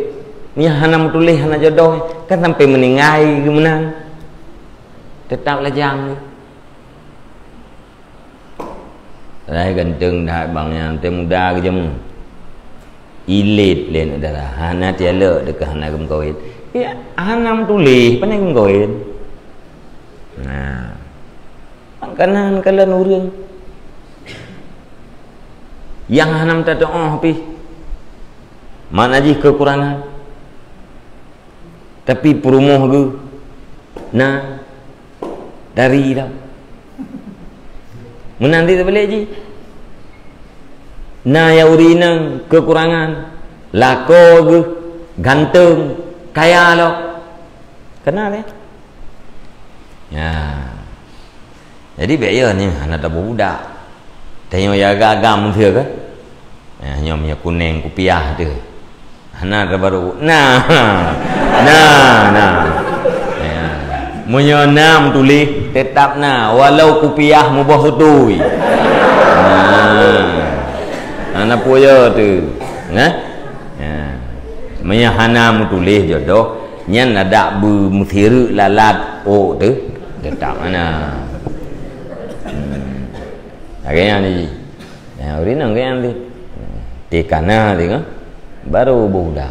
Nyan hana meutuléh, hana jodoh, kan sampai meuninggai geuh meunan. Teutap lajang geuh. Padahai ganteng that bang nyan, teuh muda geujameun. Ilét lé aneuk dara, hana tialek teuka hana geumeukawen. Ya, hana meutuléh, pane geumeukawen. Nah. Makanan kalon ureueng nyang hana meutateuoh pih. Makna jih keukurangan. Tapi peurumoh geuh na dari dah. Meunan di tabalik jih. Na ya ureueng inong keukurangan, lakoe geuh ganteng, kaya lom. Kena deh. Ya. Jadi bèk ya ni hana taboh budak. Tanyoe ya agam-agam tu kan. Ya, nyoe minyeuk kuneng kupiah tu. Hana tabaru. Nah. Nah, nah. Ya. Meunyoe na meutuléh, tetap na walau kupiah muboh sutui. Nah. Hana puya tu. Nah. Ya. Meunyoe hana meutuléh jodoh, nyan adak beumeusireuk lalat ôk tu, teutap hana. Hmm. Lagèe nyan ji. Ya, ureueng inong lagèe nyan ji. Tikana tengok, baru boh uda.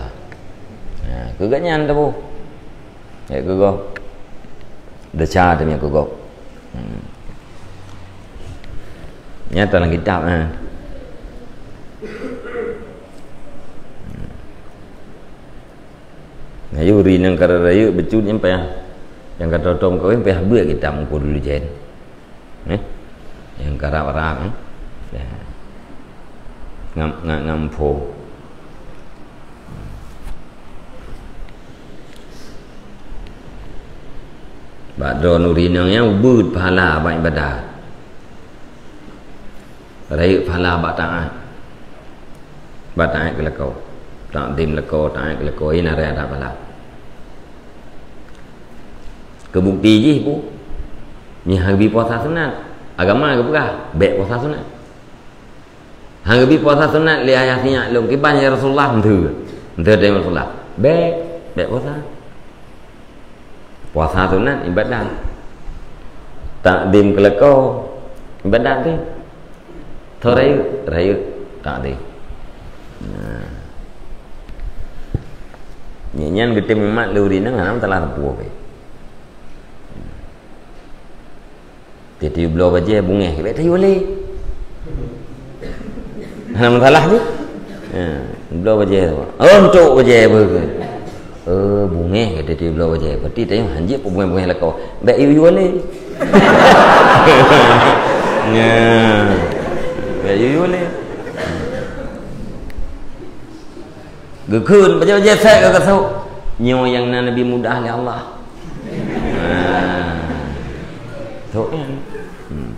Ya, keu gobnyan taboh. Ya, keu gob. Desya teuh nyan keu gob. Hmm. Nyata lam kitab, eh. Nah, ureueng nyang ka rayeuk bacut nyan payah, nyang ka tom-tom meukawen payah beuet kitab Teungku Duli Jen. Eh? Nyang ka rab-rab, eh? Ya. Ngam, ngam, ngam pho. Bak droeneuh ureueng inong nyan ubit pahala bak ibadah. Rayeuk pahala bak taát. Bak taát keu lakoe. Takzim lakoe, taát keu lakoe, inan rayeuk that pahala. Keu bukti jih peue? Nyan hana geubri puasa sunat. Agama geupeugah, bèk puasa sunat. Hana geubri puasa sunat lé ayah sinyak lôn. Kiban ya Rasulullah, enteuk. Enteuk teuh Rasulullah. Bèk, bèk puasa. Puasa sunat ibadat. Takzim keu lakoe ibadat teuh. Tho rayeuk, rayeuk takzim. Nah. Nyan, nyan geutem umat lé ureueng inong hana masalah sapeue pih. Teuh tayue bloe bajèe bungèh, bèk tayue lé. Hana masalah tu. Ha, bloe bajèe tu. Oh, untuk bajèe beu. Oh, bungèh kata tayue bloe bajèe. Berarti tayue hanjeuet pun bungèh-bungèh lakoe. Bèk yue yue lé. Ya. Bèk yue yue lé. Geukheun bajèe-bajèe sèk ka geusôk. Nyoe nyang na neubi mudah lé Allah. Nah. Sôk nyan. Hmm.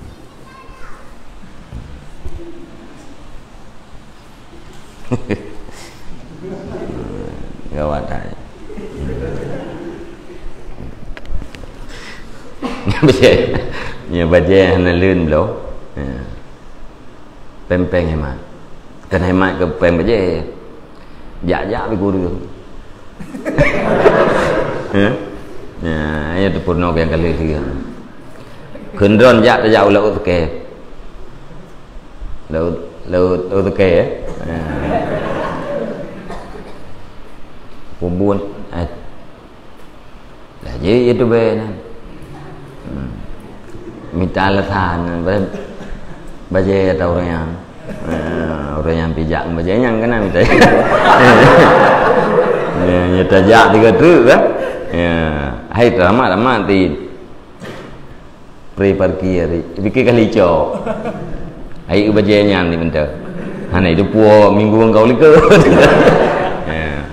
Gawat that. Bajèe. Nyoe bajèe hana leuen bloe. Ya. Péng-péng hemat. Kon hemat keu péng bajèe. Jak-jak bak gurèe. Hah? Nah, ayo teupeurunoe nyang ka lheueh sigoe. Kheun droen jak tajak u laôt Teuke. Laôt, laôt, laôt Teuke, eh? Nah. Peubuet, eh. Lah, jeuet, jeuet teuh bèe nyan. Hmm. Mita alasan, ba-, bajèe atau ureueng nyan. Ah, ureueng nyan pih jak bajèe nyan keunan mita. Ya, ya, tajak tiga truk kan? Ya. Hai, teramat-ramat ti. Pri parkir, pikir kali cok. Hai, bajèe nyan ni mita. Hana itu puo minggu engkau likot. Ya.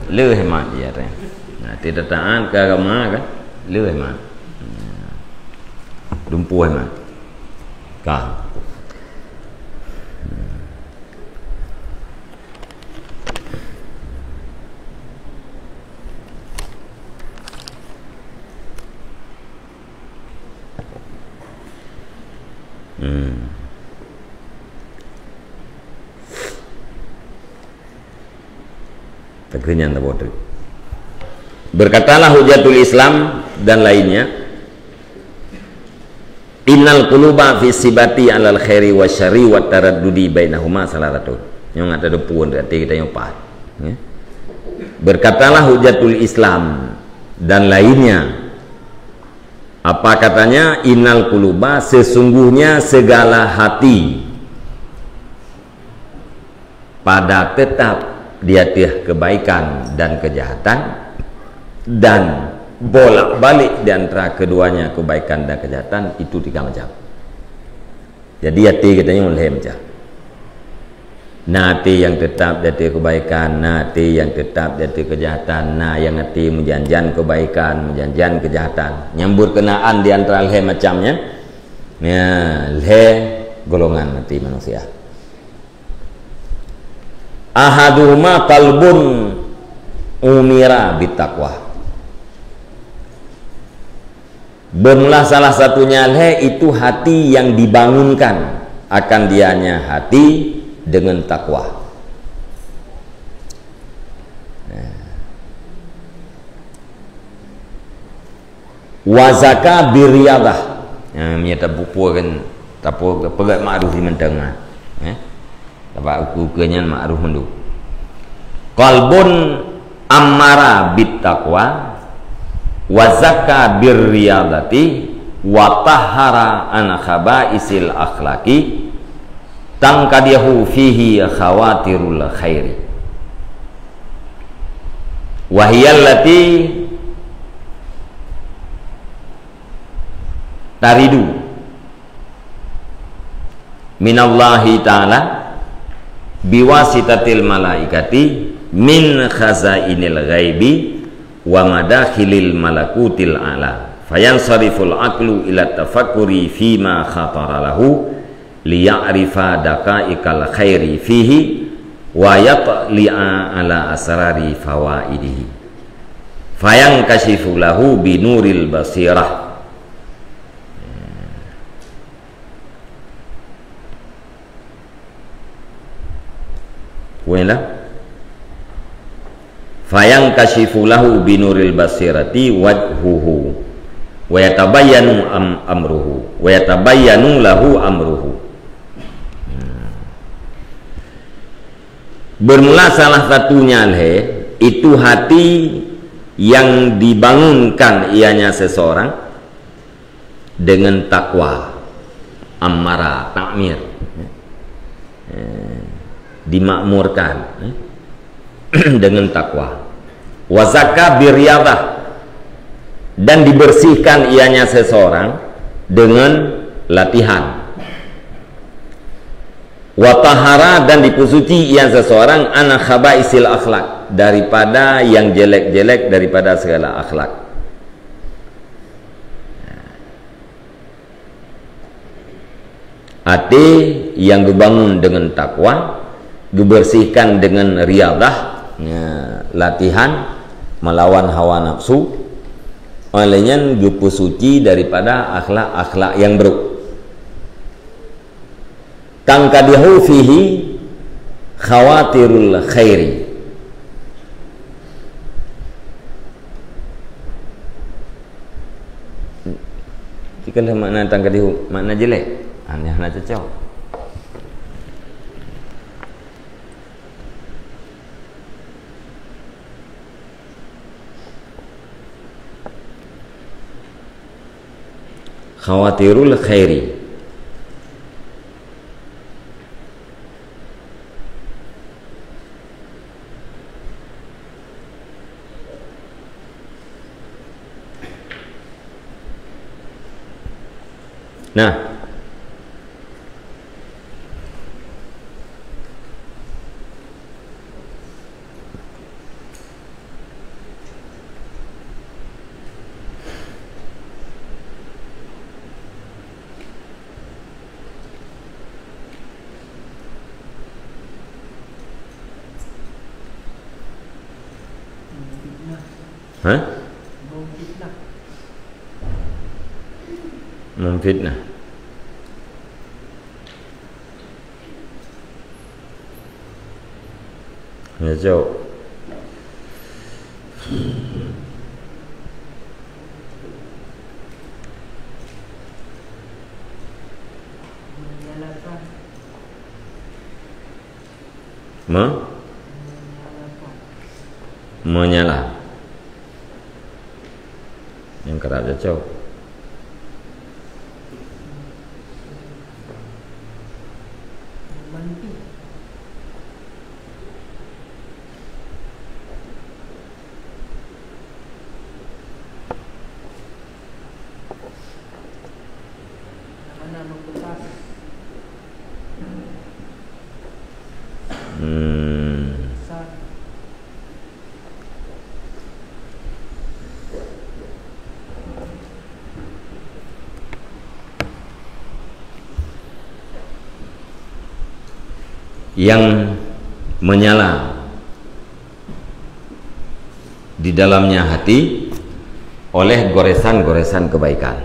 Le hemat ya teh. Nah, tidak taat ke agama kan? Le hemat. Dumpuh hemat. Ka. Hmm. Takheun nyan tabôh teuk. Berkatalah Hujatul Islam dan lainnya, Innal quluba fi sibati alal khairi wa syarri wa taraddudi bainahuma salasatun. Nyoe ngat ada pun, berarti kita nyoe paih. Ya. Berkatalah Hujjatul Islam dan lainnya. Apa katanya? Innal quluba, sesungguhnya segala hati pada tetap di ateueh kebaikan dan kejahatan, dan bolak-balik di antara keduanya, kebaikan dan kejahatan, itu tiga macam. Jadi, até geutanyoe lhée macam. Na até nyang teutap di ateueh keubaikan, na até nyang teutap di ateueh keujahatan, na nyang até meujan-jan keubaikan, meujan-jan keujahatan. Nyang beurkeunaan di antara lhée macam nyan, ya, lhée golongan até manusia. Ahaduhuma qalbun umira bitaqwa. Bermula salah satunya lhée itu hati yang dibangunkan akan dianya hati dengan takwa. Wa zaka birriyadah. Ha, meunyoe tapupue kan, tapue peugah ma'ruf di mantong, ha. Eh? Sabab uku-uku nyan ma'ruf mandum. Qalbun ammara bit taqwa, wa zakka bir riyadati, wa tahara an khabaisil akhlaqi, tangkadihu fihi khawatirul khairi. Wa hiya allati taridu minallahi ta'ala biwasitatil malaikati min khazainil ghaibi wa madakhilil malakutil a'la. Fayansariful aqlu ila tafakkuri fima khatara lahu liya'rifa daqaiqal khairi fihi wa yatli'a ala asrari fawaidihi. Fayankashifu lahu binuril basirah. Ulang lah. Fayankashifu lahu binuril basirati wajhuhu, wa yatabayyanu am-, amruhu, wa yatabayyanu lahu amruhu. Bermula salah satunya lhée, itu hati yang dibangunkan ianya seseorang dengan takwa, ammara, ta'mir. Eh, dimakmurkan, eh, dengan takwa. Wa zakka birriyadah, dan dibersihkan ianya seseorang dengan latihan. Wa tahara, dan dipesuci ia seseorang, an khabaisil akhlak, daripada yang jelek-jelek daripada segala akhlak. Até nyang geubangun deungon takwa, geubersihkan deungon riyadah, nya, latihan melawan hawa nafsu, oleh nyan geupeusuci daripada akhlak-akhlak nyang brok. Tangkadihu fihi khawatirul khairi. Jikalau makna tangkadihu, makna jelek, hana, hana cocok. Khawatirul khairi. Nah. Hah? Memfitnah. Ya, jawab. Me-, menyala. Nyang karab cocok. Hmm. Yang menyala di dalamnya hati oleh goresan-goresan kebaikan.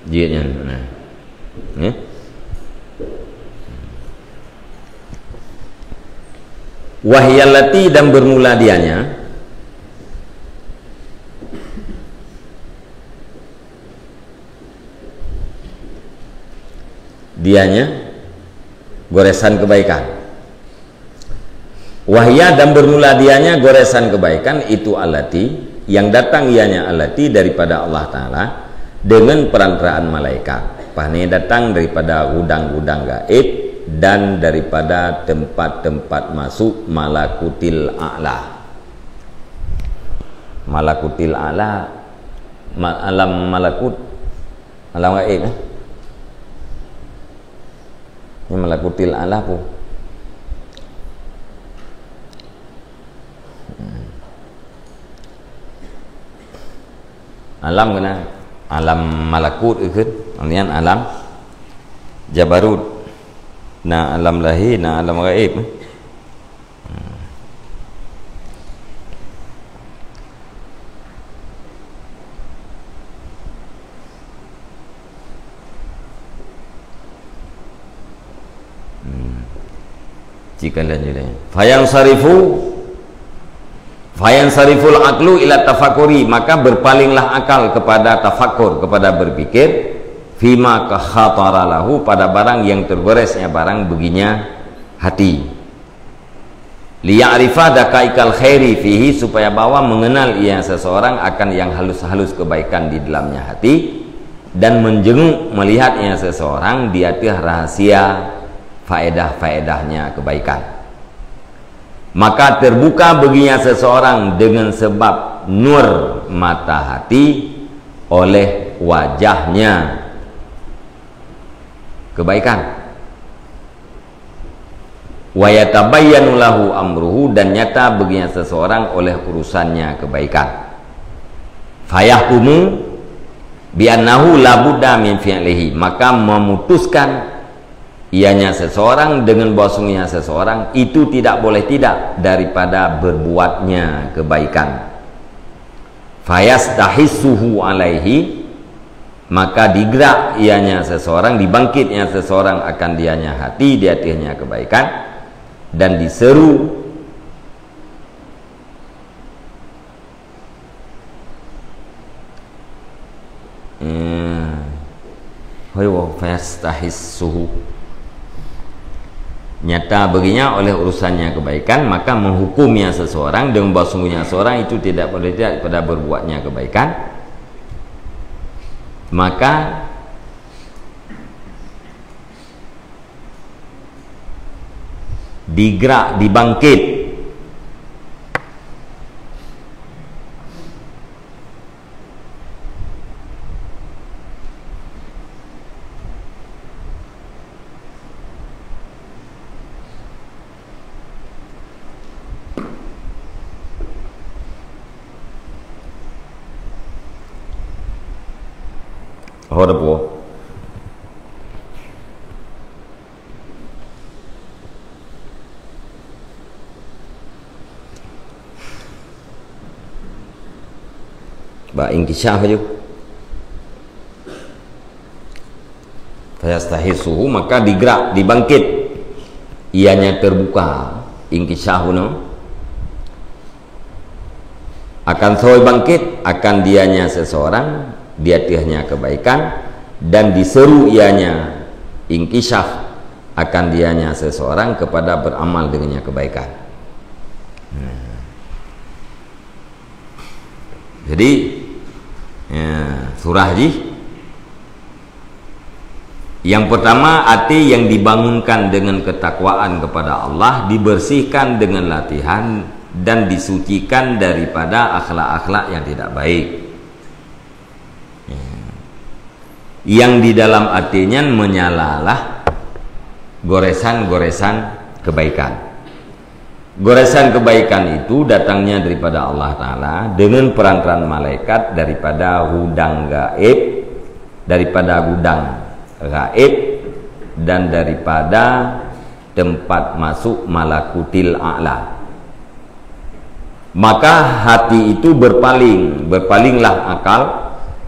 Jeuet nyan, nah. Ya. Wahiyallati, dan bermula dianya, dianya goresan kebaikan. Wahya, dan bermula dianya goresan kebaikan itu allati, yang datang ianya allati daripada Allah Ta'ala dengan perantaraan malaikat. Pané datang daripada gudang-gudang gaib dan daripada tempat-tempat masuk malakutil a'la. Malakutil a'la, ma-, alam malakut, alam gaib, eh? Ini malakutil a'la pun. Alam kena, alam malakut ikut, kemudian alam jabarut. Na alam lahir, na alam gaib. Hmm. Cik kalian jadi. Fayansarifu, fayansariful aqlu ila tafakuri, maka berpalinglah akal kepada tafakur, kepada berpikir, fima khatara lahu, pada barang yang tergoresnya barang baginya hati. Liya'rifa daqaiqal khairi fihi, supaya bahwa mengenal ia seseorang akan yang halus-halus kebaikan di dalamnya hati, dan menjenguk melihat ia seseorang di atas rahasia faedah-faedahnya kebaikan. Maka terbuka baginya seseorang dengan sebab nur mata hati oleh wajahnya kebaikan. Wa yatabayyanu lahu amruhu, dan nyata baginya seseorang oleh urusannya kebaikan. Fayahkumu bi annahu la budda min fi'lihi, maka memutuskan ianya seseorang dengan bahwasanya seseorang itu tidak boleh tidak daripada berbuatnya kebaikan. Fayastahissuhu alaihi, maka digerak ianya seseorang, dibangkitnya seseorang akan dianya hati, di atasnya kebaikan, dan diseru, eh, hoi wo, fayastahissuhu. Nyata baginya oleh urusannya kebaikan, maka menghukumnya seseorang dengan bahwasanya seorang itu tidak boleh tidak daripada berbuatnya kebaikan, maka digerak, dibangkit. Oh, ada buah. Bak inkishaf aju. Fayastahissuhu, maka digerak, dibangkit. Ianya terbuka, inkishaf bunoe. Akan soe bangkit, akan dianya seseorang di ateuehnya kebaikan, dan diseru ianya, inkishaf, akan dianya seseorang kepada beramal dengannya kebaikan. Nah. Jadi, ya, surah jih Yang pertama, até yang dibangunkan dengan ketakwaan kepada Allah, dibersihkan dengan latihan, dan disucikan daripada akhlak-akhlak yang tidak baik. Ya. Yang di dalam até nyan menyalalah goresan-goresan kebaikan. Goresan kebaikan itu datangnya daripada Allah Ta'ala dengan perantaraan malaikat daripada gudang gaib, daripada gudang gaib, dan daripada tempat masuk malakutil a'la. Maka hati itu berpaling, berpalinglah akal,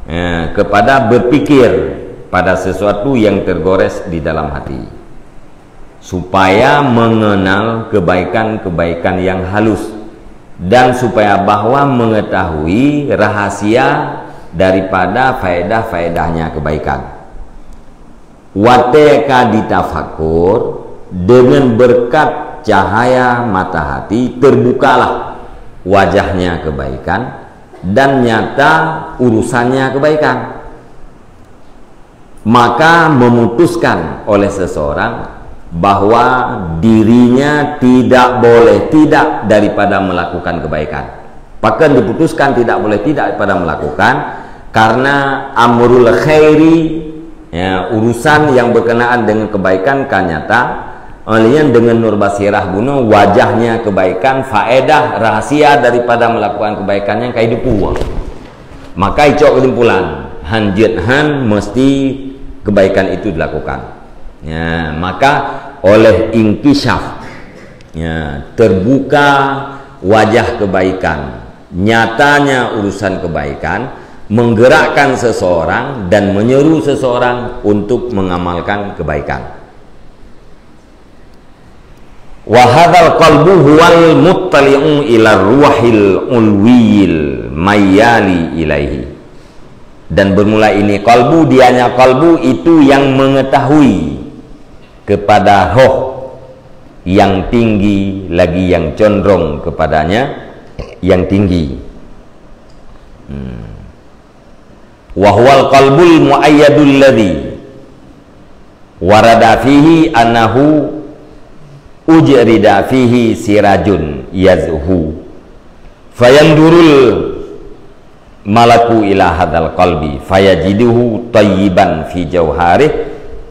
eh, kepada berpikir pada sesuatu yang tergores di dalam hati, supaya mengenal kebaikan-kebaikan yang halus, dan supaya bahwa mengetahui rahasia daripada faedah-faedahnya kebaikan. Watée ka ditafakur, dengan berkat cahaya mata hati, terbukalah wajahnya kebaikan dan nyata urusannya kebaikan. Maka memutuskan oleh seseorang bahwa dirinya tidak boleh tidak daripada melakukan kebaikan. Pakon diputuskan tidak boleh tidak daripada melakukan? Karena amrul khairi, ya, urusan yang berkenaan dengan kebaikan ka nyata. Oleh nyan dengan nur basirah bunoe, wajahnya kebaikan, faedah, rahasia daripada melakukan kebaikan nyan ka jiteupeue. Maka icok kesimpulan, han jeuet han mesti kebaikan itu dilakukan. Ya, maka oleh inkishaf, ya, terbuka wajah kebaikan, nyatanya urusan kebaikan, menggerakkan seseorang dan menyeru seseorang untuk mengamalkan kebaikan. Wa hadzal qalbu huwal muttali'u ila ruhil ulwiyil mayyali ilaihi. Dan bermula ini kalbu, dianya kalbu itu yang mengetahui kepada roh yang tinggi lagi, yang condong kepadanya yang tinggi. Hmm. Wa huwal qalbul muayyadul ladzi warada fihi annahu ujrida fihi sirajun yazhu. Fayandurul malaku ila hadzal qalbi, fayajiduhu thayyiban fi jauharih,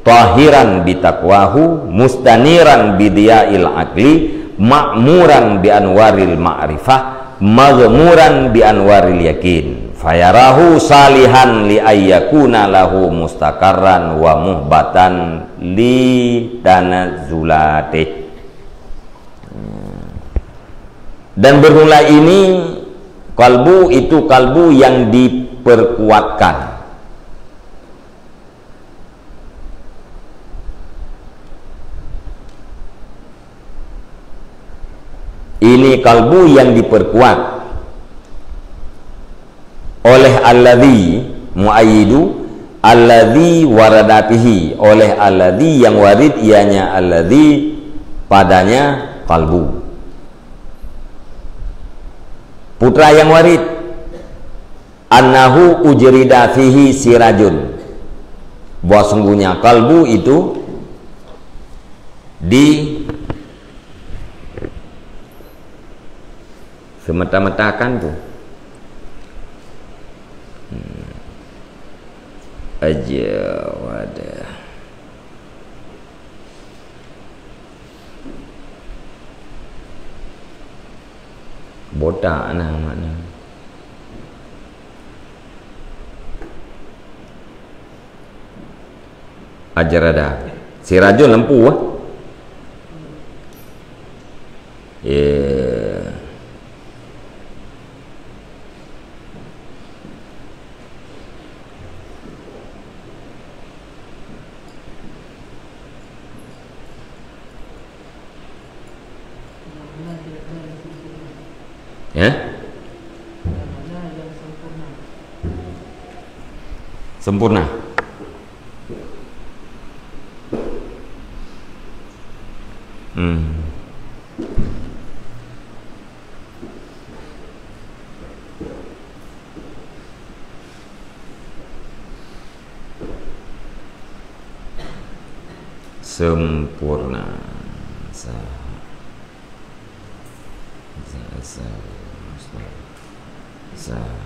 tahiran bitaqwahu, mustaniran bidiyail aqli, ma'muran bi anwaril ma'rifah, maghmuran bi anwaril yakin. Fayarahu salihan li ayyakuna lahu mustaqarran wa muhbatan li tanazzulatih. Dan bermula ini, kalbu itu kalbu yang diperkuatkan. Ini kalbu yang diperkuat oleh alladzi, muayyidu, alladzi warada fihi, oleh alladzi yang warid, ianya alladzi padanya kalbu. Putra yang warid, annahu ujrida fihi sirajun, bahwa sungguhnya kalbu itu di semata-matakan tu. Hmm. Aja wadah. Botak nah makna. Ajrada. Sirajun lampu ah. Ya. Ya? Sempurna. Hmm. Sempurna. Sa-, sa-, sa-, sa-, sa-,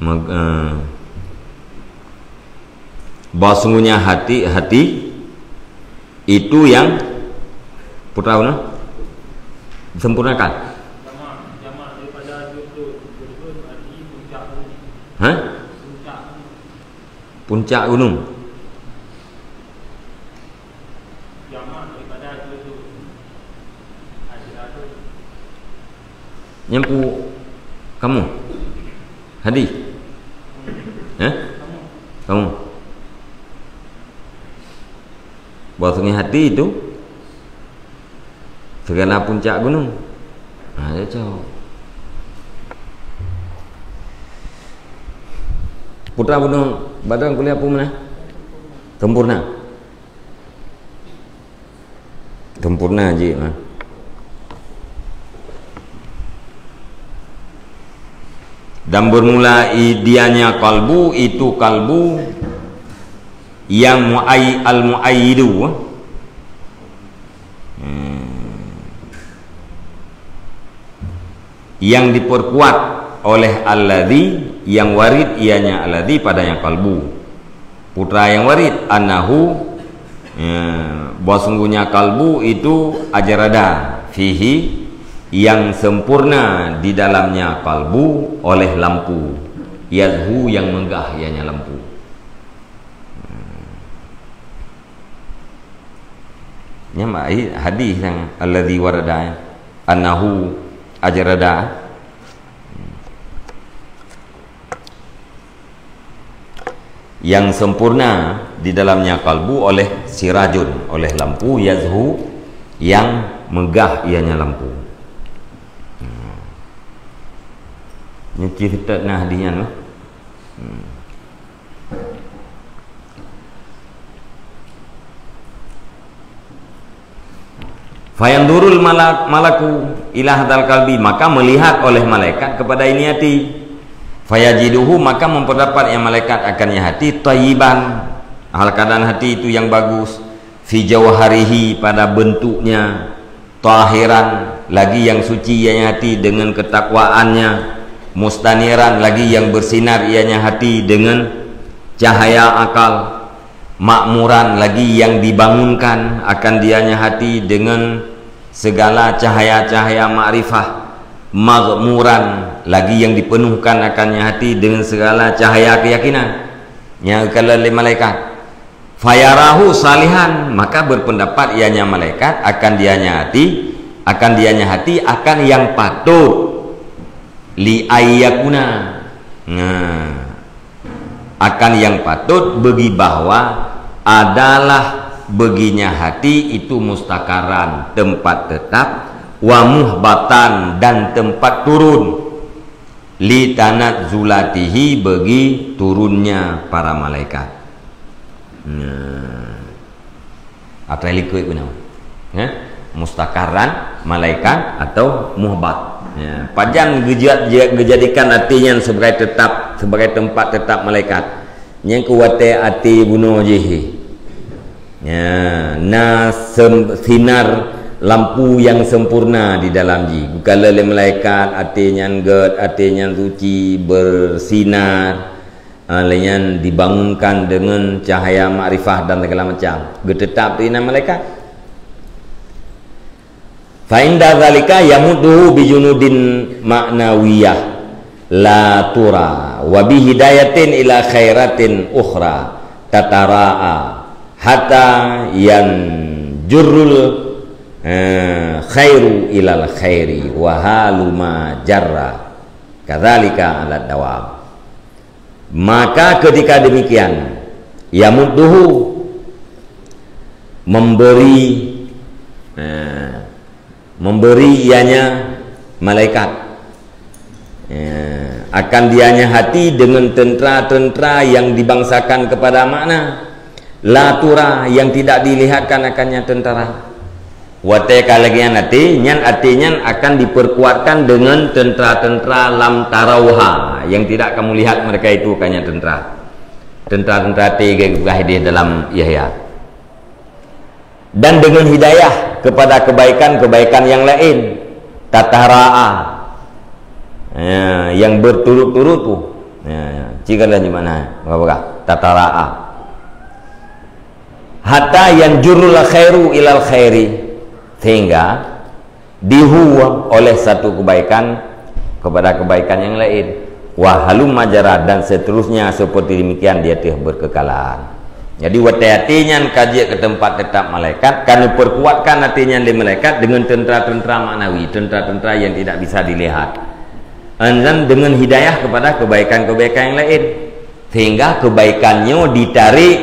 Mag-, eh, bahwa sungguhnya hati, hati itu yang putra guna disempurnakan. Hah? Puncak gunung. Nyampu kamu? Hadi? Eh? Kamu? Bahwasanya hati itu segala puncak gunung. Ha, cocok. Putra bunoe badan kuliah peue meunan? Sempurna. Sempurna jih, ha. Dan bermula i-, dianya kalbu, itu kalbu yang muai-, al-muaidu. Hmm. Yang diperkuat oleh alladzi, yang warid ianya alladzi padanya kalbu. Putra yang warid, annahu, ya, bahwa sungguhnya kalbu itu ajrada fihi, yang sempurna di dalamnya kalbu oleh lampu, yazhu, yang megah ianya lampu. Nyan mah, eh, hadis nyang alladzi warada, annahu ajrada. Yang sempurna di dalamnya kalbu oleh sirajun, oleh lampu, yazhu, yang megah ianya lampu. Hmm. Nyoe cit that na hadis nyan, bah. Hmm. Fayanzurul malak-, malaku ila hadzal qalbi, maka melihat oleh malaikat kepada ini hati. Fayajiduhu, maka memperdapat yang malaikat akan yang hati, thayyiban, hal keadaan hati itu yang bagus, fi jauharihi, pada bentuknya, tahiran, lagi yang suci ianya hati dengan ketakwaannya, mustaniran, lagi yang bersinar ianya hati dengan cahaya akal, makmuran, lagi yang dibangunkan akan dianya hati dengan segala cahaya-cahaya makrifah, maghmuran, lagi yang dipenuhkan akannya hati dengan segala cahaya keyakinan. Nyang kalon lé malaikat. Fayarahu salihan, maka berpendapat ianya malaikat akan dianya hati, akan dianya hati akan yang patut li ayyakuna. Nah, akan yang patut bagi bahwa adalah baginya hati itu mustakaran, tempat tetap, wa muhbatan, dan tempat turun. Li tanazzulatihi, bagi turunnya para malaikat. Nah. Atau likot guna. Ya? Mustakaran, malaikat atau muhbat. Ya. Pajan geja-, gejadikan hati nyan sebagai tetap, sebagai tempat tetap malaikat. Nyang kuwate hati bunoe jih. Ya, na sem-, sinar lampu yang sempurna di dalam jih. Bukan lé malaikat, hati nyan gét, hati nyan suci, bersinar. Ha, lé nyan dibangunkan dengan cahaya makrifah dan segala macam. Geutetap di inan malaikat. Fa inda zalika yamudduhu bi junudin ma'nawiyah la tura wa bi hidayatin ila khairatin ukhra tatara'a hatta yanjurrul, eh, khairu ilal khairi wa haluma jarra. Kadzalika ala dawam. Maka ketika demikian, yamudduhu, memberi, eh, memberi ianya malaikat. Ya, akan dianya hati dengan tentera-tentera yang dibangsakan kepada makna. La tura, yang tidak dilihatkan akannya tentara. Watée ka lagée nyan até, nyan até nyan akan diperkuatkan dengan tentera-tentera lam tarauha, yang tidak kamu lihat mereka itu akannya tentera. Tentera-tentera até geugaih di dalam Yahya. Dan dengan hidayah kepada kebaikan-kebaikan yang lain. Tatara'a. Ya, yang berturut-turut tu. Ya, ya. Cik kata di mana? Apa-apa? Tatara'a. Hatta yanjurul khairu ilal khairi. Sehingga dihu oleh satu kebaikan kepada kebaikan yang lain. Wa halumma jara, dan seterusnya seperti demikian dia teuh berkekalan. Jadi watée até nyan ka jeuet ke tempat tetap malaikat, ka neuperkuatkan até nyan lé malaikat dengan tentera-tentera maknawi, tentera-tentera yang tidak bisa dilihat. Dan dengan hidayah kepada kebaikan-kebaikan yang lain. Sehingga kebaikan nyoe ditarik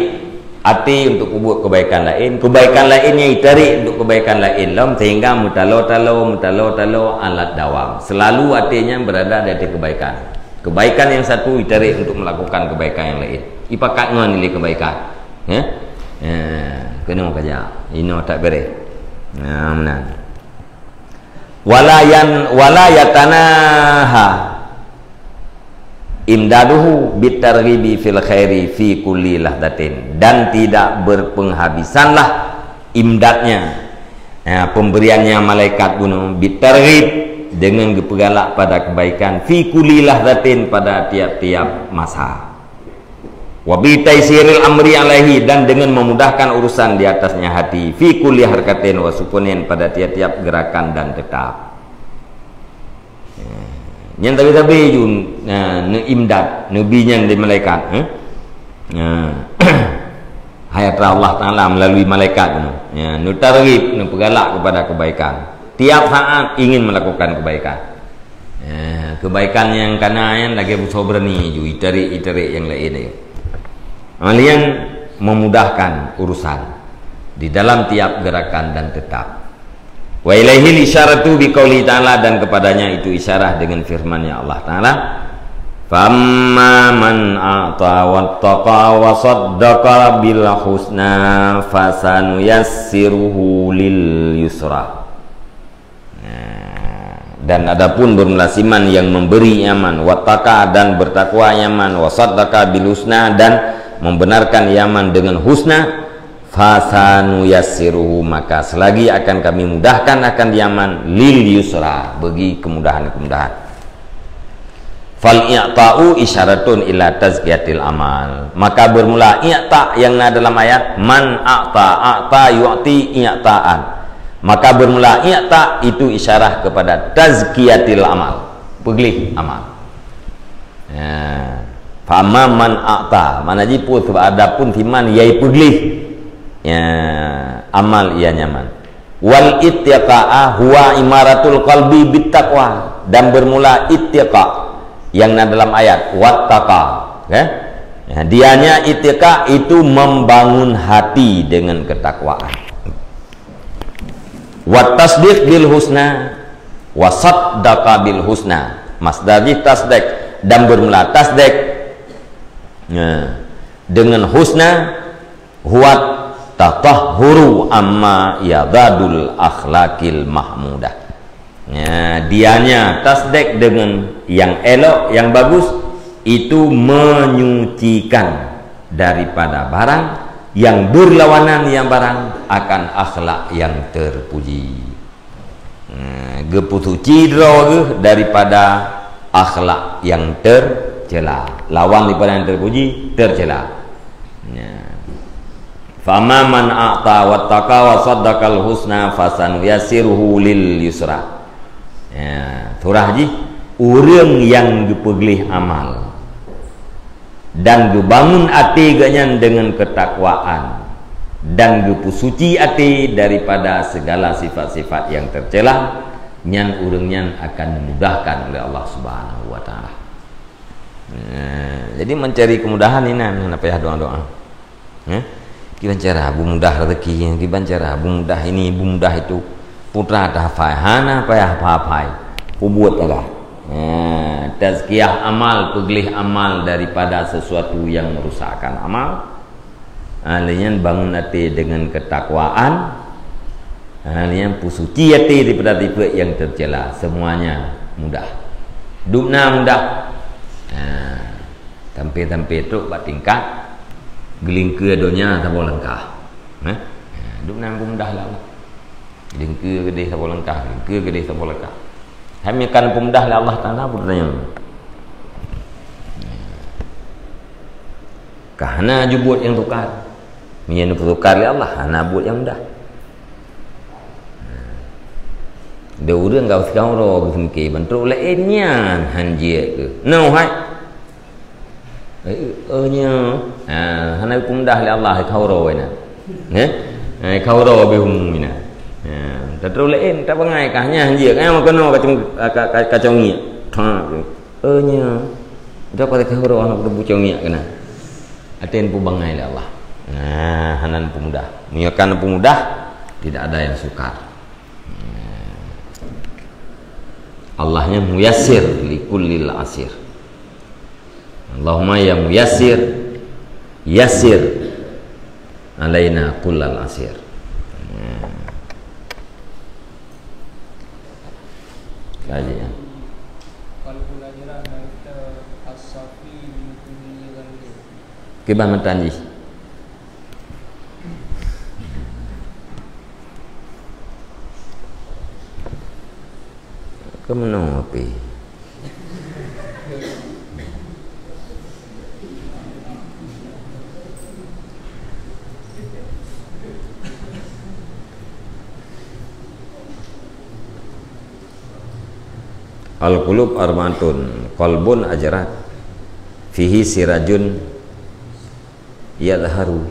até untuk peubuet kebaikan laén, kebaikan laén nyan ditarik untuk kebaikan laén lom, sehingga meutalo-talo, meutalo-talo alat dawam. Selalu até nyan berada di atas kebaikan. Kebaikan yang satu ditarik untuk melakukan kebaikan yang laén. Ipakat ngon nilai kebaikan. Ya? Ya, kena kerja. Ino tak beres. Nah, meunan. Wala yan-, wala yatanaha imdaduhu bitarghibi fil khairi fi kulli lahdatin, dan tidak berpenghabisanlah imdadnya, ya, pemberiannya malaikat bunoe, bitarghib, dengan geupeugalak pada kebaikan, fi kulli lahdatin, pada tiap-tiap masa. Wa bi taisiril amri alaihi, dan dengan memudahkan urusan di atasnya hati, fi kulli harkatin wa sukunin, pada tiap-tiap gerakan dan tetap. Nyan tabi-tabi ju, nah, neuimdad, neubi nyan di malaikat, eh? Nah. Hai atra Allah Taala melalui malaikat tu. Ya, neutarghib, neupeugalak kepada kebaikan. Tiap saat ingin melakukan kebaikan. Ya, kebaikan nyang kana nyan lagée busoe beurani ju, itarik-itarik nyang laén nyan. Malian memudahkan urusan di dalam tiap gerakan dan tetap. Wa ilaihil isyaratu biqauli ta'ala, dan kepadanya itu isyarah dengan firman-Nya Allah Taala, "Famma man a'ta wattaqa wa saddaqa bil husna fasanuyassiruhu lil yusra." Nah, dan adapun bermula siman yang memberi nyaman, wattaqa, dan bertakwa nyaman, wa saddaqa bil husna, dan membenarkan nyaman dengan husna, fasanuyassiruhu, maka selagi akan Kami mudahkan akan dia nyaman, lil yusra, bagi kemudahan-kemudahan. Fal i'ta'u isyaratun ila tazkiyatil amal. Maka bermula i'ta yang na dalam ayat, man a'ta, a'ta yu'ti i'ta'an. Maka bermula i'ta itu isyarah kepada tazkiyatil amal, peugleh amal. Ya. Fa amma man a'ta, mana jipu sebab adapun siman yai peugleh. Ya, amal ia nyaman. Wal ittiqa'a huwa imaratul qalbi bit taqwa, dan bermula ittiqa yang na dalam ayat wattaqa, ya. Ya, dianya ittiqa itu membangun hati dengan ketakwaan. Wa tasdiq bil husna, wa saddaqa bil husna. Masdar jih tasdiq, dan bermula tasdiq. Nah, dengan husna, huwa tatahhuru amma yadadul akhlaqil mahmudah. Ya, dianya tasdiq dengan yang elok, yang bagus, itu menyucikan daripada barang yang berlawanan, yang barang akan akhlak yang terpuji. Nah, geupeusuci droe geuh daripada akhlak yang tercela. Lawan daripada yang terpuji, tercela. Nah. Fama man a'ta wattaqa wa saddaqal husna fasanuyassiruhu lil yusra. Ya, surah jih, ureuëng nyang geupeugleh amal dan geubangun até geuhnyan deungon ketakwaan dan geupeusuci até daripada segala sifat-sifat yang tercela, nyan ureuëng nyan akan dimudahkan oleh Allah Subhanahu wa Taala. Nah, jadi mencari kemudahan inan, hana payah doa-doa. Ya? Kiban cara beumudah rezeki, kiban cara beumudah ini, beumudah itu. Putra tahafai, hana payah hafai, peubuet saja. Ha, tazkiyah amal, peugleh amal daripada sesuatu yang merusakkan amal. Ha, lheueh nyan bangun até dengan ketakwaan. Ha, lheueh nyan peusuci até daripada sifat yang tercela. Semuanya mudah. Dum na mudah. Ha, sampai-sampai trok bak tingkat geulingkeue donya saboh langkah. Ha? Ha, dum na mudah lah. Geulingkeue keudeh saboh langkah, geulingkeue keudeh saboh langkah. Hai meunyo ka neupeumudah lé Allah Taala, peue tanyong? Ka hana jeuet nyang tukar. Meunyo neupeutukar lé Allah, hana buet nyang mudah. Ada ureuëng ka sikahuro geuseumiké, ban trok laén nyan han jeuet keu. Nyoe hai. Eh, eh, nyoe. Ha, hana geupeumudah lé Allah, kahuro inan. Eh? Eh, kahuro beuh umu inan. Ha, tatrok laén, tabangai kah nyan han jeuet, eh, meukeunong kacung, ka, ka, ka, kacong ngiek. Ha. Eh, nyoe. Dak pada kahuro hana kutebu cong ngiek keunan. Até neupeubangai lé Allah. Nah, hana neupeumudah. Meunyo ka neupeumudah, tidak ada yang sukar. Allah nyan muyassir likullil asir. Allahumma ya muyassir, yassir alaina kullal asir. Kaji, ya. Kiban matan jih. Keumeunong api. Al-qulub arbaatun, qalbun ajrad, fihi sirajun yadhharu.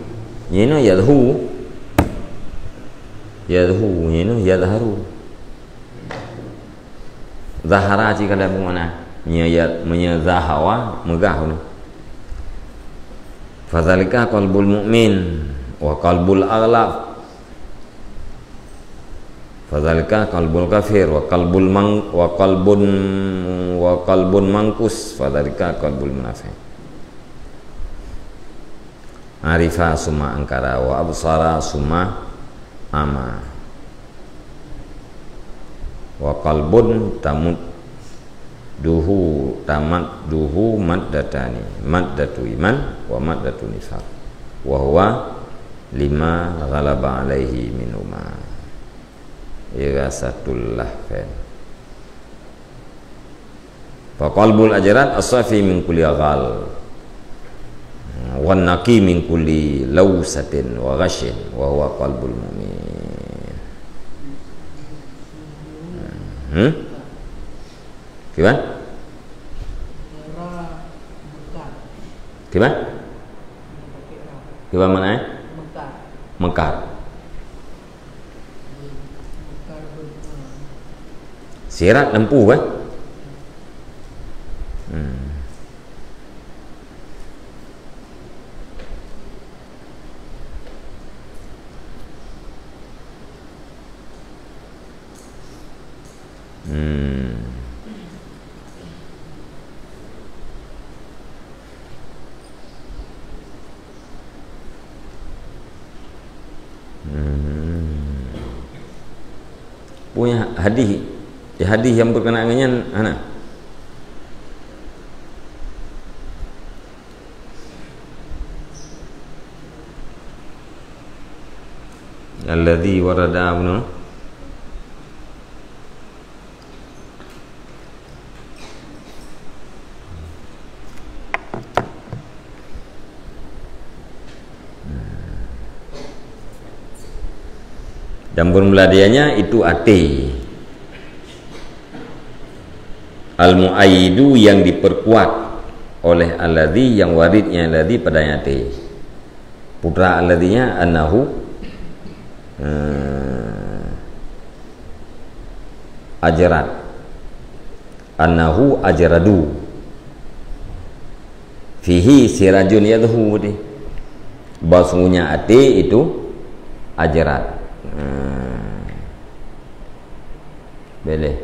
Nyoe yadhhu. Yadhhu, nyoe yadhharu. Zahara cit ka lheueh meumakna. Meunyo ya, meunyo zahawa, meugah ulôn. Fadzalika qalbul mu'min wa qalbul aghlaf. Fadzalika qalbul kafir wa qalbul mang-, wa qalbun, wa qalbun mangkus. Fadzalika qalbul munafiq. Arifa summa angkara wa absara summa ama. Wa qalbun tamudduhu, tamadduhu maddatani, maddatu iman wa maddatu nifaq. Wa huwa lima ghalaba alaihi minhuma. Ighatsatul lahfan. Fa qalbul ajrad as-safi min kulli ghal, wan naqi min kulli lausatin wa ghasyin, wa huwa qalbul mu'min. Hmm? Kiban? Kiban? Kiban makna, eh? Mekar. Sirat lampu, eh? Hmm. Hmm. Hmm. Punya hadis, ya, hadis yang berkenaan dengan nyan, hana? Alladzi warada abnu. Dan bermula dianya itu até. Al-mu'ayyidu yang diperkuat oleh alladzi yang waridnya alladzi padanya até. Putra alladzi nya annahu, eh, ajrad. Annahu ajradu. Fihi sirajun yadhhu tadi. Bahwasanya até itu ajrad. Hmm. Boleh.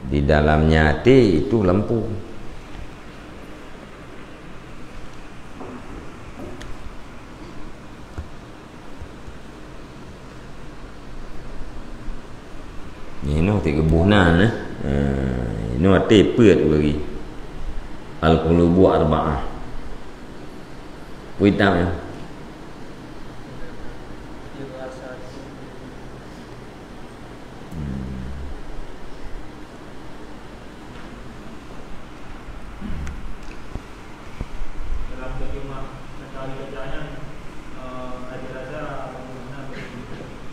Di dalamnya hati itu lampu. Nyoe teuk geuboh nan, eh. Ha, nyoe até peuet lagi. Al-qulubu arba'ah. Peue tam nyoe? Hmm. Dalam terjemah kata-kata nyan, eh, ada rasa,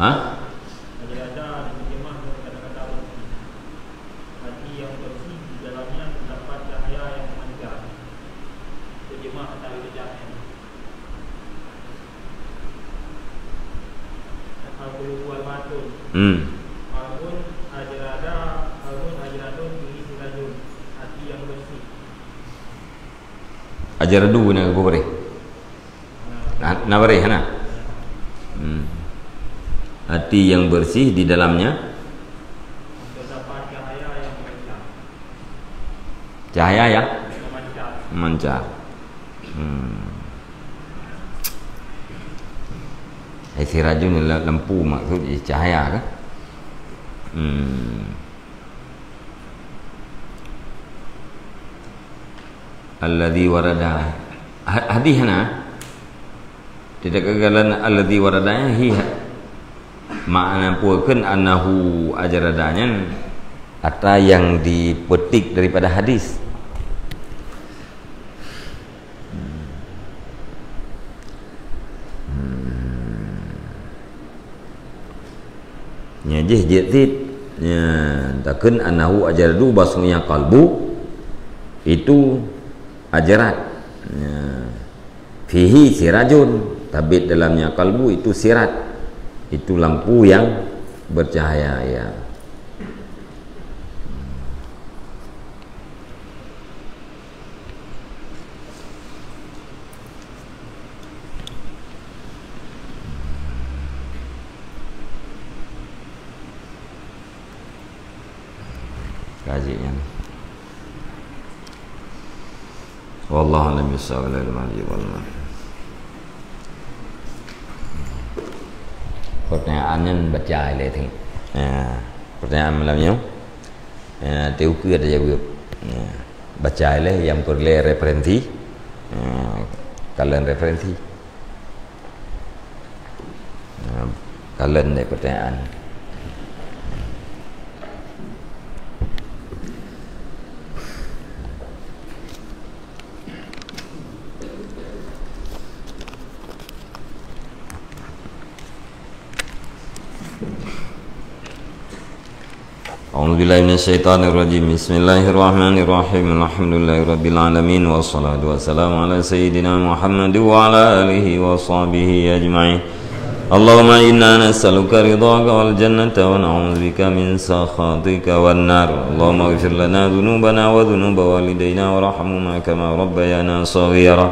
ha? Ada rasa ada terjemah dengan kata-kata bersih. Hati yang bersih, di dalamnya terdapat cahaya yang memancar. Terjemah kata-kata nyan. Al-qulubu arba'atun. Hmm. Qalbun ajrada, qalbun ajradun, fihi sirajun. Hati yang bersih. Ajradu na geupeubri. Na, na bri hana? Hmm. Hati yang bersih di dalamnya. Terdapat cahaya yang memancar. Cahaya yang memancar. Hmm. Ai sirajun la-, lampu maksud jih cahaya kan? Hmm. Alladzi warada. Ha-, hadis hana? Tidak kegagalan alladzi warada hi ha-, makna puakan annahu ajrada nyan ata yang dipetik daripada hadis. Hmm. Nya jih jeuet cit. Nya, takheun annahu ajradu, bahwasanya qalbu itu ajrad. Nya. Fihi sirajun, tabit dalamnya kalbu itu siraj. Itu lampu yang bercahaya, ya. Kaji nyan. Wallahu a'lam bishawab. Pertanyaan nyan baca ilée teuh. Ya, pertanyaan malam nyoe. Ya, teuka ada jaweueb. Ya, baca ilée nyang peureulée referensi. Ya, kalon referensi. Nah, kalon deh pertanyaan. أعوذ بالله من الشيطان الرجيم. بسم الله الرحمن الرحيم. الحمد لله رب العالمين، والصلاة والسلام على سيدنا محمد وعلى آله وصحبه أجمعين. اللهم إنا نسألك رضاك والجنة، ونعوذ بك من سخطك والنار. اللهم اغفر لنا ذنوبنا وذنوب والدينا وارحمهما كما ربيانا صغيرا.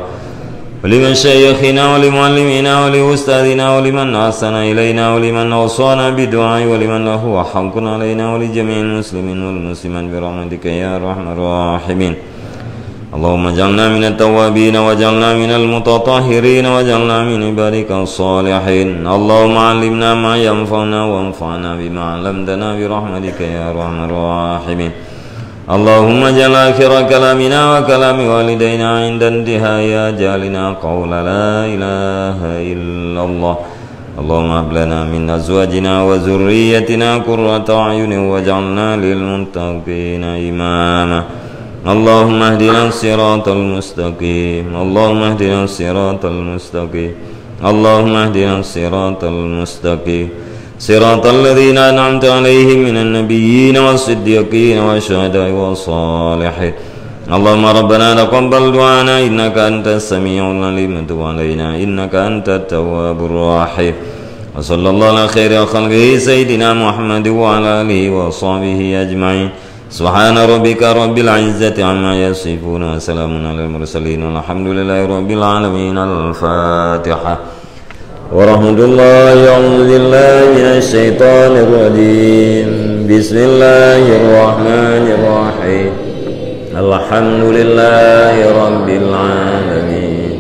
ولمشايخنا ولمعلمينا ولأستاذنا ولمن أحسن إلينا ولمن أوصانا بالدعاء ولمن له حق علينا ولجميع المسلمين والمسلمات برحمتك يا أرحم الراحمين. اللهم اجعلنا من التوابين واجعلنا من المتطهرين واجعلنا من عبادك الصالحين. اللهم علمنا ما ينفعنا وانفعنا بما علمتنا برحمتك يا أرحم الراحمين. اللهم اجعل آخر كلامنا وكلام والدينا عند انتهاء أجالنا قول لا إله إلا الله. اللهم هب لنا من أزواجنا وذريتنا قرة أعين واجعلنا للمتقين إماما. اللهم اهدنا الصراط المستقيم. اللهم اهدنا الصراط المستقيم. اللهم اهدنا الصراط المستقيم. صراط الذين أنعمت عليهم من النبيين والصديقين والشهداء والصالحين. اللهم ربنا تقبل دعانا إنك أنت السميع العليم وتب علينا إنك أنت التواب الرحيم. وصلى الله على خير خلقه سيدنا محمد وعلى آله وصحبه أجمعين. سبحان ربك رب العزة عما يصفون وسلام على المرسلين والحمد لله رب العالمين. الفاتحة. ورحمة الله. أعوذ بالله من الشيطان الرجيم. بسم الله الرحمن الرحيم. الحمد لله رب العالمين.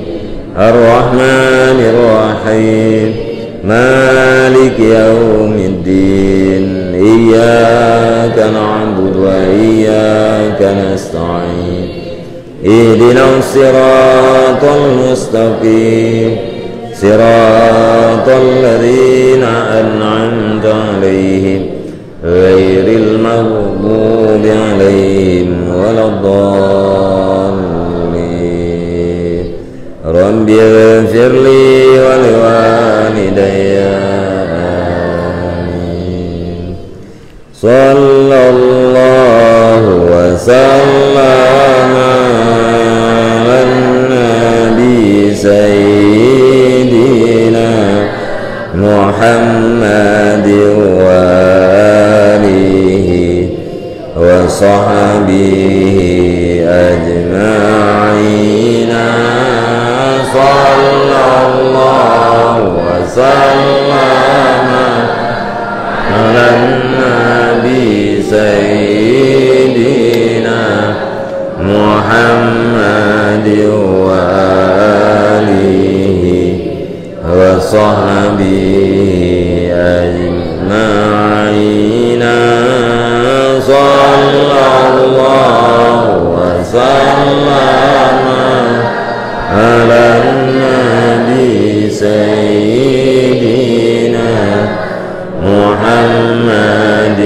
الرحمن الرحيم. مالك يوم الدين. إياك نعبد وإياك نستعين. اهدنا الصراط المستقيم. صراط الذين أنعمت عليهم. غير المغضوب عليهم ولا الضالين. رب اغفر لي ولوالدي. آمين. صلى الله وسلم على النبي سيدنا محمد وآله وصحبه أجمعين. صلى الله وسلم على النبي سيدنا محمد وآله وصحبه أجمعين. صلى الله وسلم على النبي سيدنا محمد